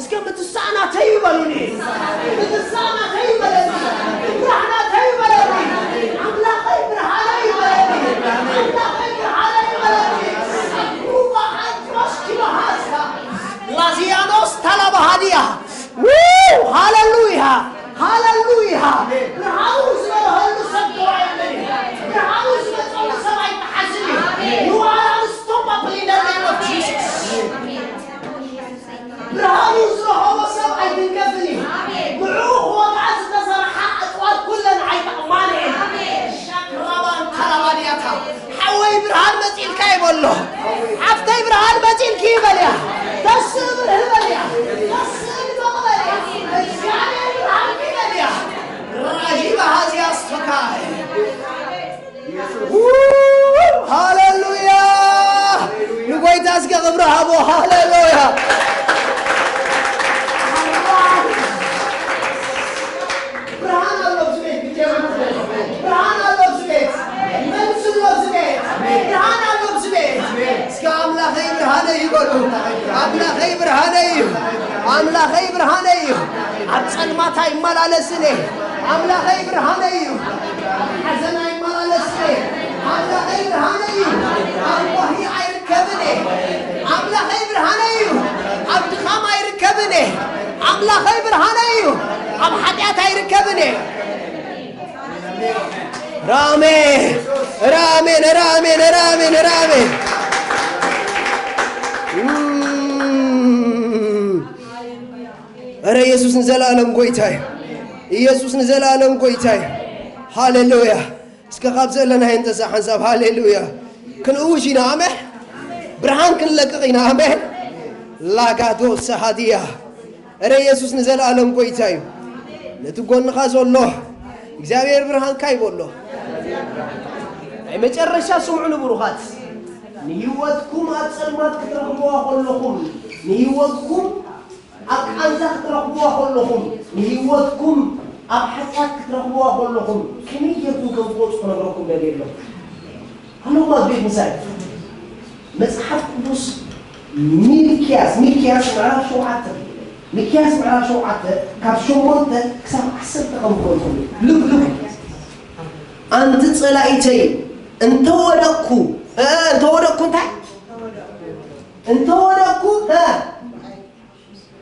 እስከ ምትሳእ ናተይ እዩ በሉኒ። ምትሳእ ናተይ እዩ በለኒ። ብርሃን ናተይ እዩ በለኒ። ኣምላኸይ ብርሃነይ እዩ በለኒ። ኣምላኸይ ብርሃነይ እዩ በለኒ። ሩባ ኣንትሮስ ኪሎ ሃስታ። ላዚያኖስ ታላባሃዲያ። ው! ሃሌሉያ! ሃሌሉያ! ብርሃኑ ዝበርሀሉ ሰብ ተዋዕደኒ። ብርሃኑ ዝመጸሉ ሰብ ኣይተሓዝን እዩ። You are unstoppable in the name of Jesus. ብርሃኑ ዝረኸቦ ሰብ ኣይትንከፍን እዩ። ንዕኡ ክወግኣ ዝተሰርሓ ዕፅዋት ኩለን ኣይጠቕማን እየን። ሻክራባን ካራባንያታ። ሓወይ ብርሃን መጺእልካ እዩ በሎ። ሓፍተይ ብርሃን መጺእልኪ እዩ በልያ። ተስእ ብርህ በልያ። ተስእ ንበቕ በልያ። እግዚኣብሔር ብርሃንኪ በልያ። ራሂባ ሃዚያ ኣስተካ። እስከ ክብሪ ሃቦ። ሃሌሉያ። ብርሃን ኣሎ ኣብዚ ቤት፣ ግዜ ማለት ነው። ብርሃን ኣሎ ኣብዚ ቤት። መልሲ ኣሎ ኣብዚ ቤት። ብርሃን ኣሎ ኣብዚ ቤት። እስከ ኣምላኸይ ብርሃነይ ይበሉ። ኣምላኸይ ብርሃነይ እዩ። ኣምላኸይ ብርሃነይ እዩ። ኣብ ጸልማት ኣይመላለስን እየ። ኣምላኸይ ብርሃነይ እዩ። ኣብ ሓዘን ኣይመላለስን እየ። ኣምላኸይ ብርሃነይ እዩ። ኣብ ጓሂ ኣይርከብን እየ። ኣምላኸይ ብርሃነይ እዩ። ኣብ ድኻም ኣይርከብን እየ። ኣምላኸይ ብርሃነይ እዩ። ኣብ ሓጢኣት ኣይርከብን እየ። ራሜ፣ ራሜን፣ ራሜን፣ ራሜን፣ ራሜን። እም። ኧረ ኢየሱስ ንዘለኣለም ጎይታ እዩ። ኢየሱስ ንዘለኣለም ጎይታ እዩ። ሃሌሉያ። እስከ ካብ ዘለናዮ እንተሳ ሓንሳብ ሃሌሉያ ክንእውጅ ኢና። ኣሜን። ብርሃን ክንለቅቕ ኢና። ኣሜን። ላጋዶ ሰሃድያ። ኧረ ኢየሱስ ንዘለኣለም ጎይታ እዩ። ነቲ ጎንኻ ዘሎ እግዚኣብሔር ብርሃንካ ይበሎ። ናይ መጨረሻ ስምዑ ንብሩኻት። ንህይወትኩም ኣብ ጸልማት ክትረኽብዋ ከለኹም፣ ንህይወትኩም ኣብ ቃንዛ ክትረኽብዋ ከለኹም፣ ንህይወትኩም ኣብ ሓጢኣት ክትረኽብዋ ከለኹም፣ ከመይ ጌርኩም ከም ትወጹ ክነግረኩም ደልየ ኣለኹ። ኣለኹም ኣብ ቤት ምሳይ። መጽሓፍ ቅዱስ ሚልክያስ፣ ሚልክያስ ምዕራፍ ሸውዓተ፣ ሚልክያስ ምዕራፍ ሸውዓተ ካብ ሸሞንተ ክሳብ ዓሰርተ ከም ትፈልጡ። ልብ፣ ልብ። ኣንቲ ጸላኢተይ፣ እንተወደቅኩ፣ እ፣ እንተወደቅኩ እንታይ? እንተወደቅኩ፣ እ፣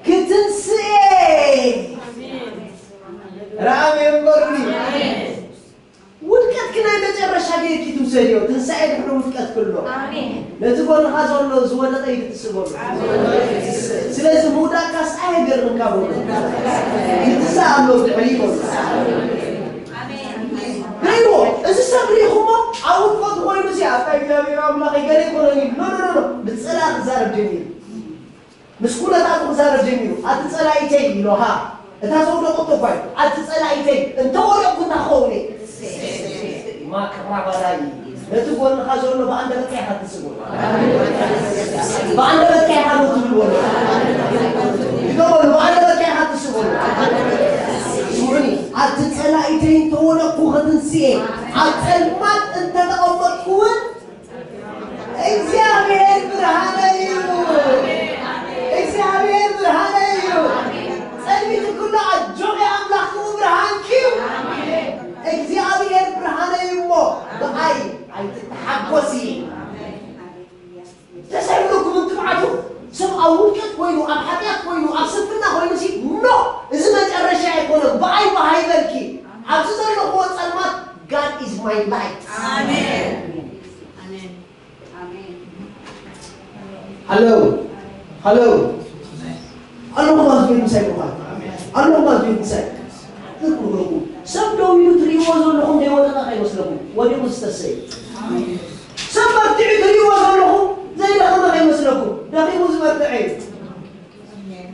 ክትንስኤ። ራኣም የንበሩኒ። ውድቀትኪ ናይ መጨረሻ ጌርኪ ትውሰድዮ። ትንሳኤ ድሕሪ ውድቀት ክሎ። ኣሜን። ነቲ ጎንኻ ዘሎ ዝወደቐ ኢሉ ትስእ በሎ። ኣሜን። ስለዚ ምውዳቅካስ ኣየገርምካ በሎ። ይትንሳእ ኣሎ ድሕሪ በሎ። ኣሜን። ርእይዎ፣ እዚ ሰብ ርኢኹሞ ኣብ ውድቀቱ ኮይኑ ሲ ኣታ እግዚኣብሔር ኣምላኽ ገለ ኣይኮነን ኢሉ። ኖ፣ ኖ፣ ኖ፣ ኖ። ንጸላኢ ክዛረብ ጀሚሩ። ምስ ኩነታቱ ክዛረብ ጀሚሩ። ኣቲ ጸላኢተይ ኢሎ፣ ሃ፣ እታ ዘውደቐቶ እኳ እዩ። ኣቲ ጸላኢተይ፣ እንተ ወደቕኩ እንታይ ክኸውን እየ? ማክራባላይ፣ ነቲ ጎንኻ ዘሎ ብኣንደበትካ ኢኻ ትስጎ። ብኣንደበትካ ኢኻ ዶ ትብልዎ? ይገበሉ፣ ብኣንደበትካ ኢኻ ትስጎ። ስምዑኒ፣ ኣቲ ጸላኢተይ፣ እንተ ወደቕኩ ክትንስኤ፣ ኣብ ጸልማት እንተ ተቐመጥኩ እውን፣ እግዚኣብሔር ብርሃነይ እዩ። እግዚኣብሔር ብርሃነይ እዩ። ጸልሚት ኩሉ ኣጆኺ፣ ኣምላኽኪ ብርሃንኪ እዩ። እግዚኣብሔር ብርሃነይ እሞ ብኣይ ኣይትተሓጎሲ። ደስ ኣይብለኩም እንትብዓቱ? ሰብ ኣብ ውድቀት ኮይኑ፣ ኣብ ሓጢኣት ኮይኑ፣ ኣብ ስንፍና ኮይኑ ሲ፣ ኖ፣ እዚ መጨረሻ ኣይኮነን፣ ብኣይ ብሃይ በልኪ። ኣብዚ ዘለኽዎ ጸልማት፣ God is my light። ኣሜን። ኣሜን። ኣሜን። ሃሎ፣ ሃሎ። ኣለኹ ማለት ቤት ምሳይ ቆፋ። ኣለኹ ማለት ቤት ምሳይ። ትኩርኩ። ሰብ ደው ኢሉ ትርእይዎ ዘለኹም ዘይወደቐ ከይመስለኩም። ወዲቑ ዝተሰየ። ሰብ በርቲዑ ትርእይዎ ዘለኹም ዘይደኸመ ከይመስለኩም። ደኺሙ ዝበርትዐ እዩ።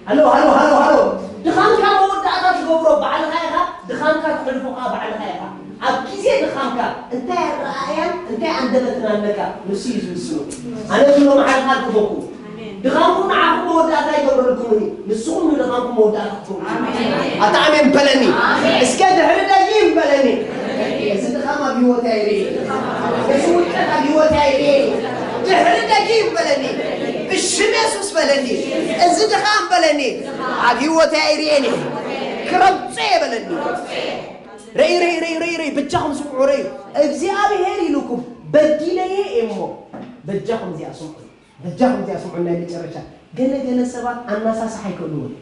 ሃሎ፣ ሃሎ፣ ሃሎ፣ ሃሎ። ድኻምካ መወዳእታ ትገብሮ ባዕልኻ ኢኻ፣ ድኻምካ ትሕልፎ ኸኣ ባዕልኻ ኢኻ። ኣብ ግዜ ድኻምካ እንታይ ኣረኣእያን እንታይ ኣንደበትን ኣለካ፣ ንሱ እዩ ዝውስኖ። ኣነ ዝብሎ መሓልካ ክበኩ። ድኻምኩም ንዓኹም መወዳእታ ይገብረልኩምን እዩ፣ ንስኹም ንድኻምኩም መወዳእታ ክትገብሩ። ኣሜን። ኣታ ኣሜን በለኒ። ኣሜን። እስከ ድሕሪ ደጊም በለኒ። እዚ ድኻም ኣብ ህይወተይ ኣይርእይን። እዚ ውድቀት ኣብ ህይወተይ ኣይርእይን። ድሕሪ ደጊም በለኒ። ብሽም የሱስ በለኒ። እዚ ድኻም በለኒ። ኣብ ህይወተይ ኣይርእየን እየ። ክረግጾ እየ በለኒ። ርእይ፣ ርእይ፣ ርእይ፣ ርእይ፣ ርእይ፣ በጃኹም ስምዑ፣ ርእዩ። እግዚኣብሔር ኢሉኩም፣ በዲለየ እየ እሞ፣ በጃኹም እዚኣ ስምዑ። በጃኹም እዚኣ ስምዑ፣ ናይ መጨረሻ። ገለ ገለ ሰባት ኣናሳስሓ ይክእልዎ እዮም።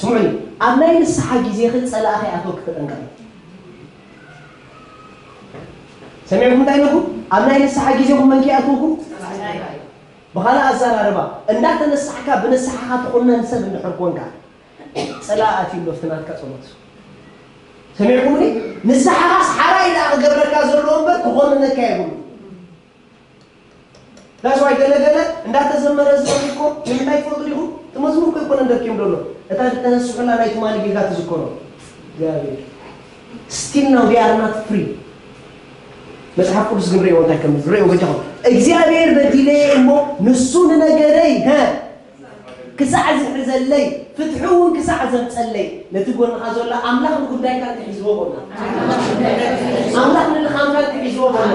ስምዑኒ፣ ኣብ ናይ ንስሓ ግዜኺ ጸላኢ ከይኣትወኪ ተጠንቀቒ። ሰሚዕኩም እንታይ ኢለኩም? ኣብ ናይ ንስሓ ግዜኹም መን ከይኣትወኩም? ብኻልእ ኣዘራርባ፣ እንዳተነሳሕካ ብንስሓኻ ትኹነን ሰብ እንድሕር ኮንካ፣ ጸላኢ ኣትዩ ኣሎ ኣብቲ ናትካ ጸሎት። ሰሚዕኩምኒ? ንስሓኻስ ሓራይ ደኣ ክገብረካ ዘለዎ እምበር ክኾንነካ የብሉ። That's why ገለ ገለ እንዳተዘመረ ዝኸድ እኮ ንምንታይ ትፈልጡ ዲኹም? እቲ መዝሙር እኮ ኣይኮነን ደርኪም ዘሎ። እታ ዝተነስሑላ ናይ ትማሊ ጌጋ ትዝከሮ። እግዚኣብሔር። Still now they are not free። መጽሓፍ ቅዱስ ግን ርእይዎ እንታይ ከም ዝብል ርእይዎ በጃኹም። እግዚኣብሔር በዲለየ እሞ ንሱ ንነገረይ፣ ሀ፣ ክሳዕ ዝሕዘለይ፣ ፍትሒ እውን ክሳዕ ዘምጸለይ፣ ነቲ ጎንኻ ዘሎ ኣምላኽ ንጉዳይካ እንተሒዝዎ በሎ። ኣምላኽ ንልኻምካ እንተሒዝዎ በሎ።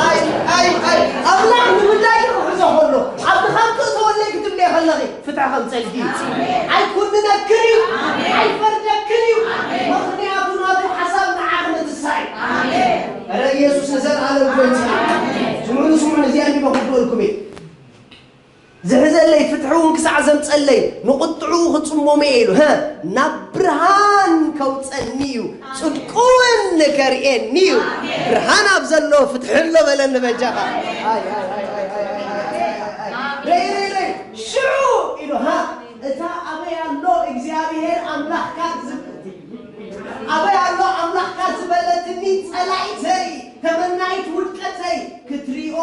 ኣይ፣ ኣይ፣ ኣይ፣ ኣምላኽ ንጉዳይካ ክሕዞ ከሎ፣ ኣብ ድኻም ክእተወለይ ክትብልዮ ከለኺ፣ ፍትሒ ከምጸልኪ እዩ። ኣይኩንነክን እዩ። ኣይፈርደክን እዩ። ምኽንያቱ ናቱ ሓሳብ ንዓኺ ምትሳእ እዩ። ኣረ ኢየሱስ ንዘለዓለም ጎይታ እዩ። ስምዑኒ፣ ስምዑኒ፣ እዚኣ እንዲበ ክብልኩልኩም እየ። ዝሕዘለይ ፍትሒ እውን ክሳዕ ዘምጸለይ ንቁጥዑ ክጽሞም እየ ኢሉ፣ ሀ፣ ናብ ብርሃን ከውጸኒ እዩ፣ ጽድቁ እውን ከርእየኒ እዩ። ብርሃን ኣብ ዘሎ ፍትሒ ኣሎ በለኒ በጃኻ። ኣይ፣ ኣይ፣ ኣይ፣ ኣይ፣ ኣይ፣ ኣይ፣ ኣይ፣ ኣይ። ረይ፣ ረይ፣ ረይ፣ ሽዑ ኢሉ፣ ሀ፣ እታ ኣበይ ኣሎ እግዚኣብሔር ኣምላኽካ ዝብ-፣ ኣበይ ኣሎ ኣምላኽካ ዝበለትኒ ጸላኢተይ፣ ተመናይት ውድቀተይ ክትሪኦ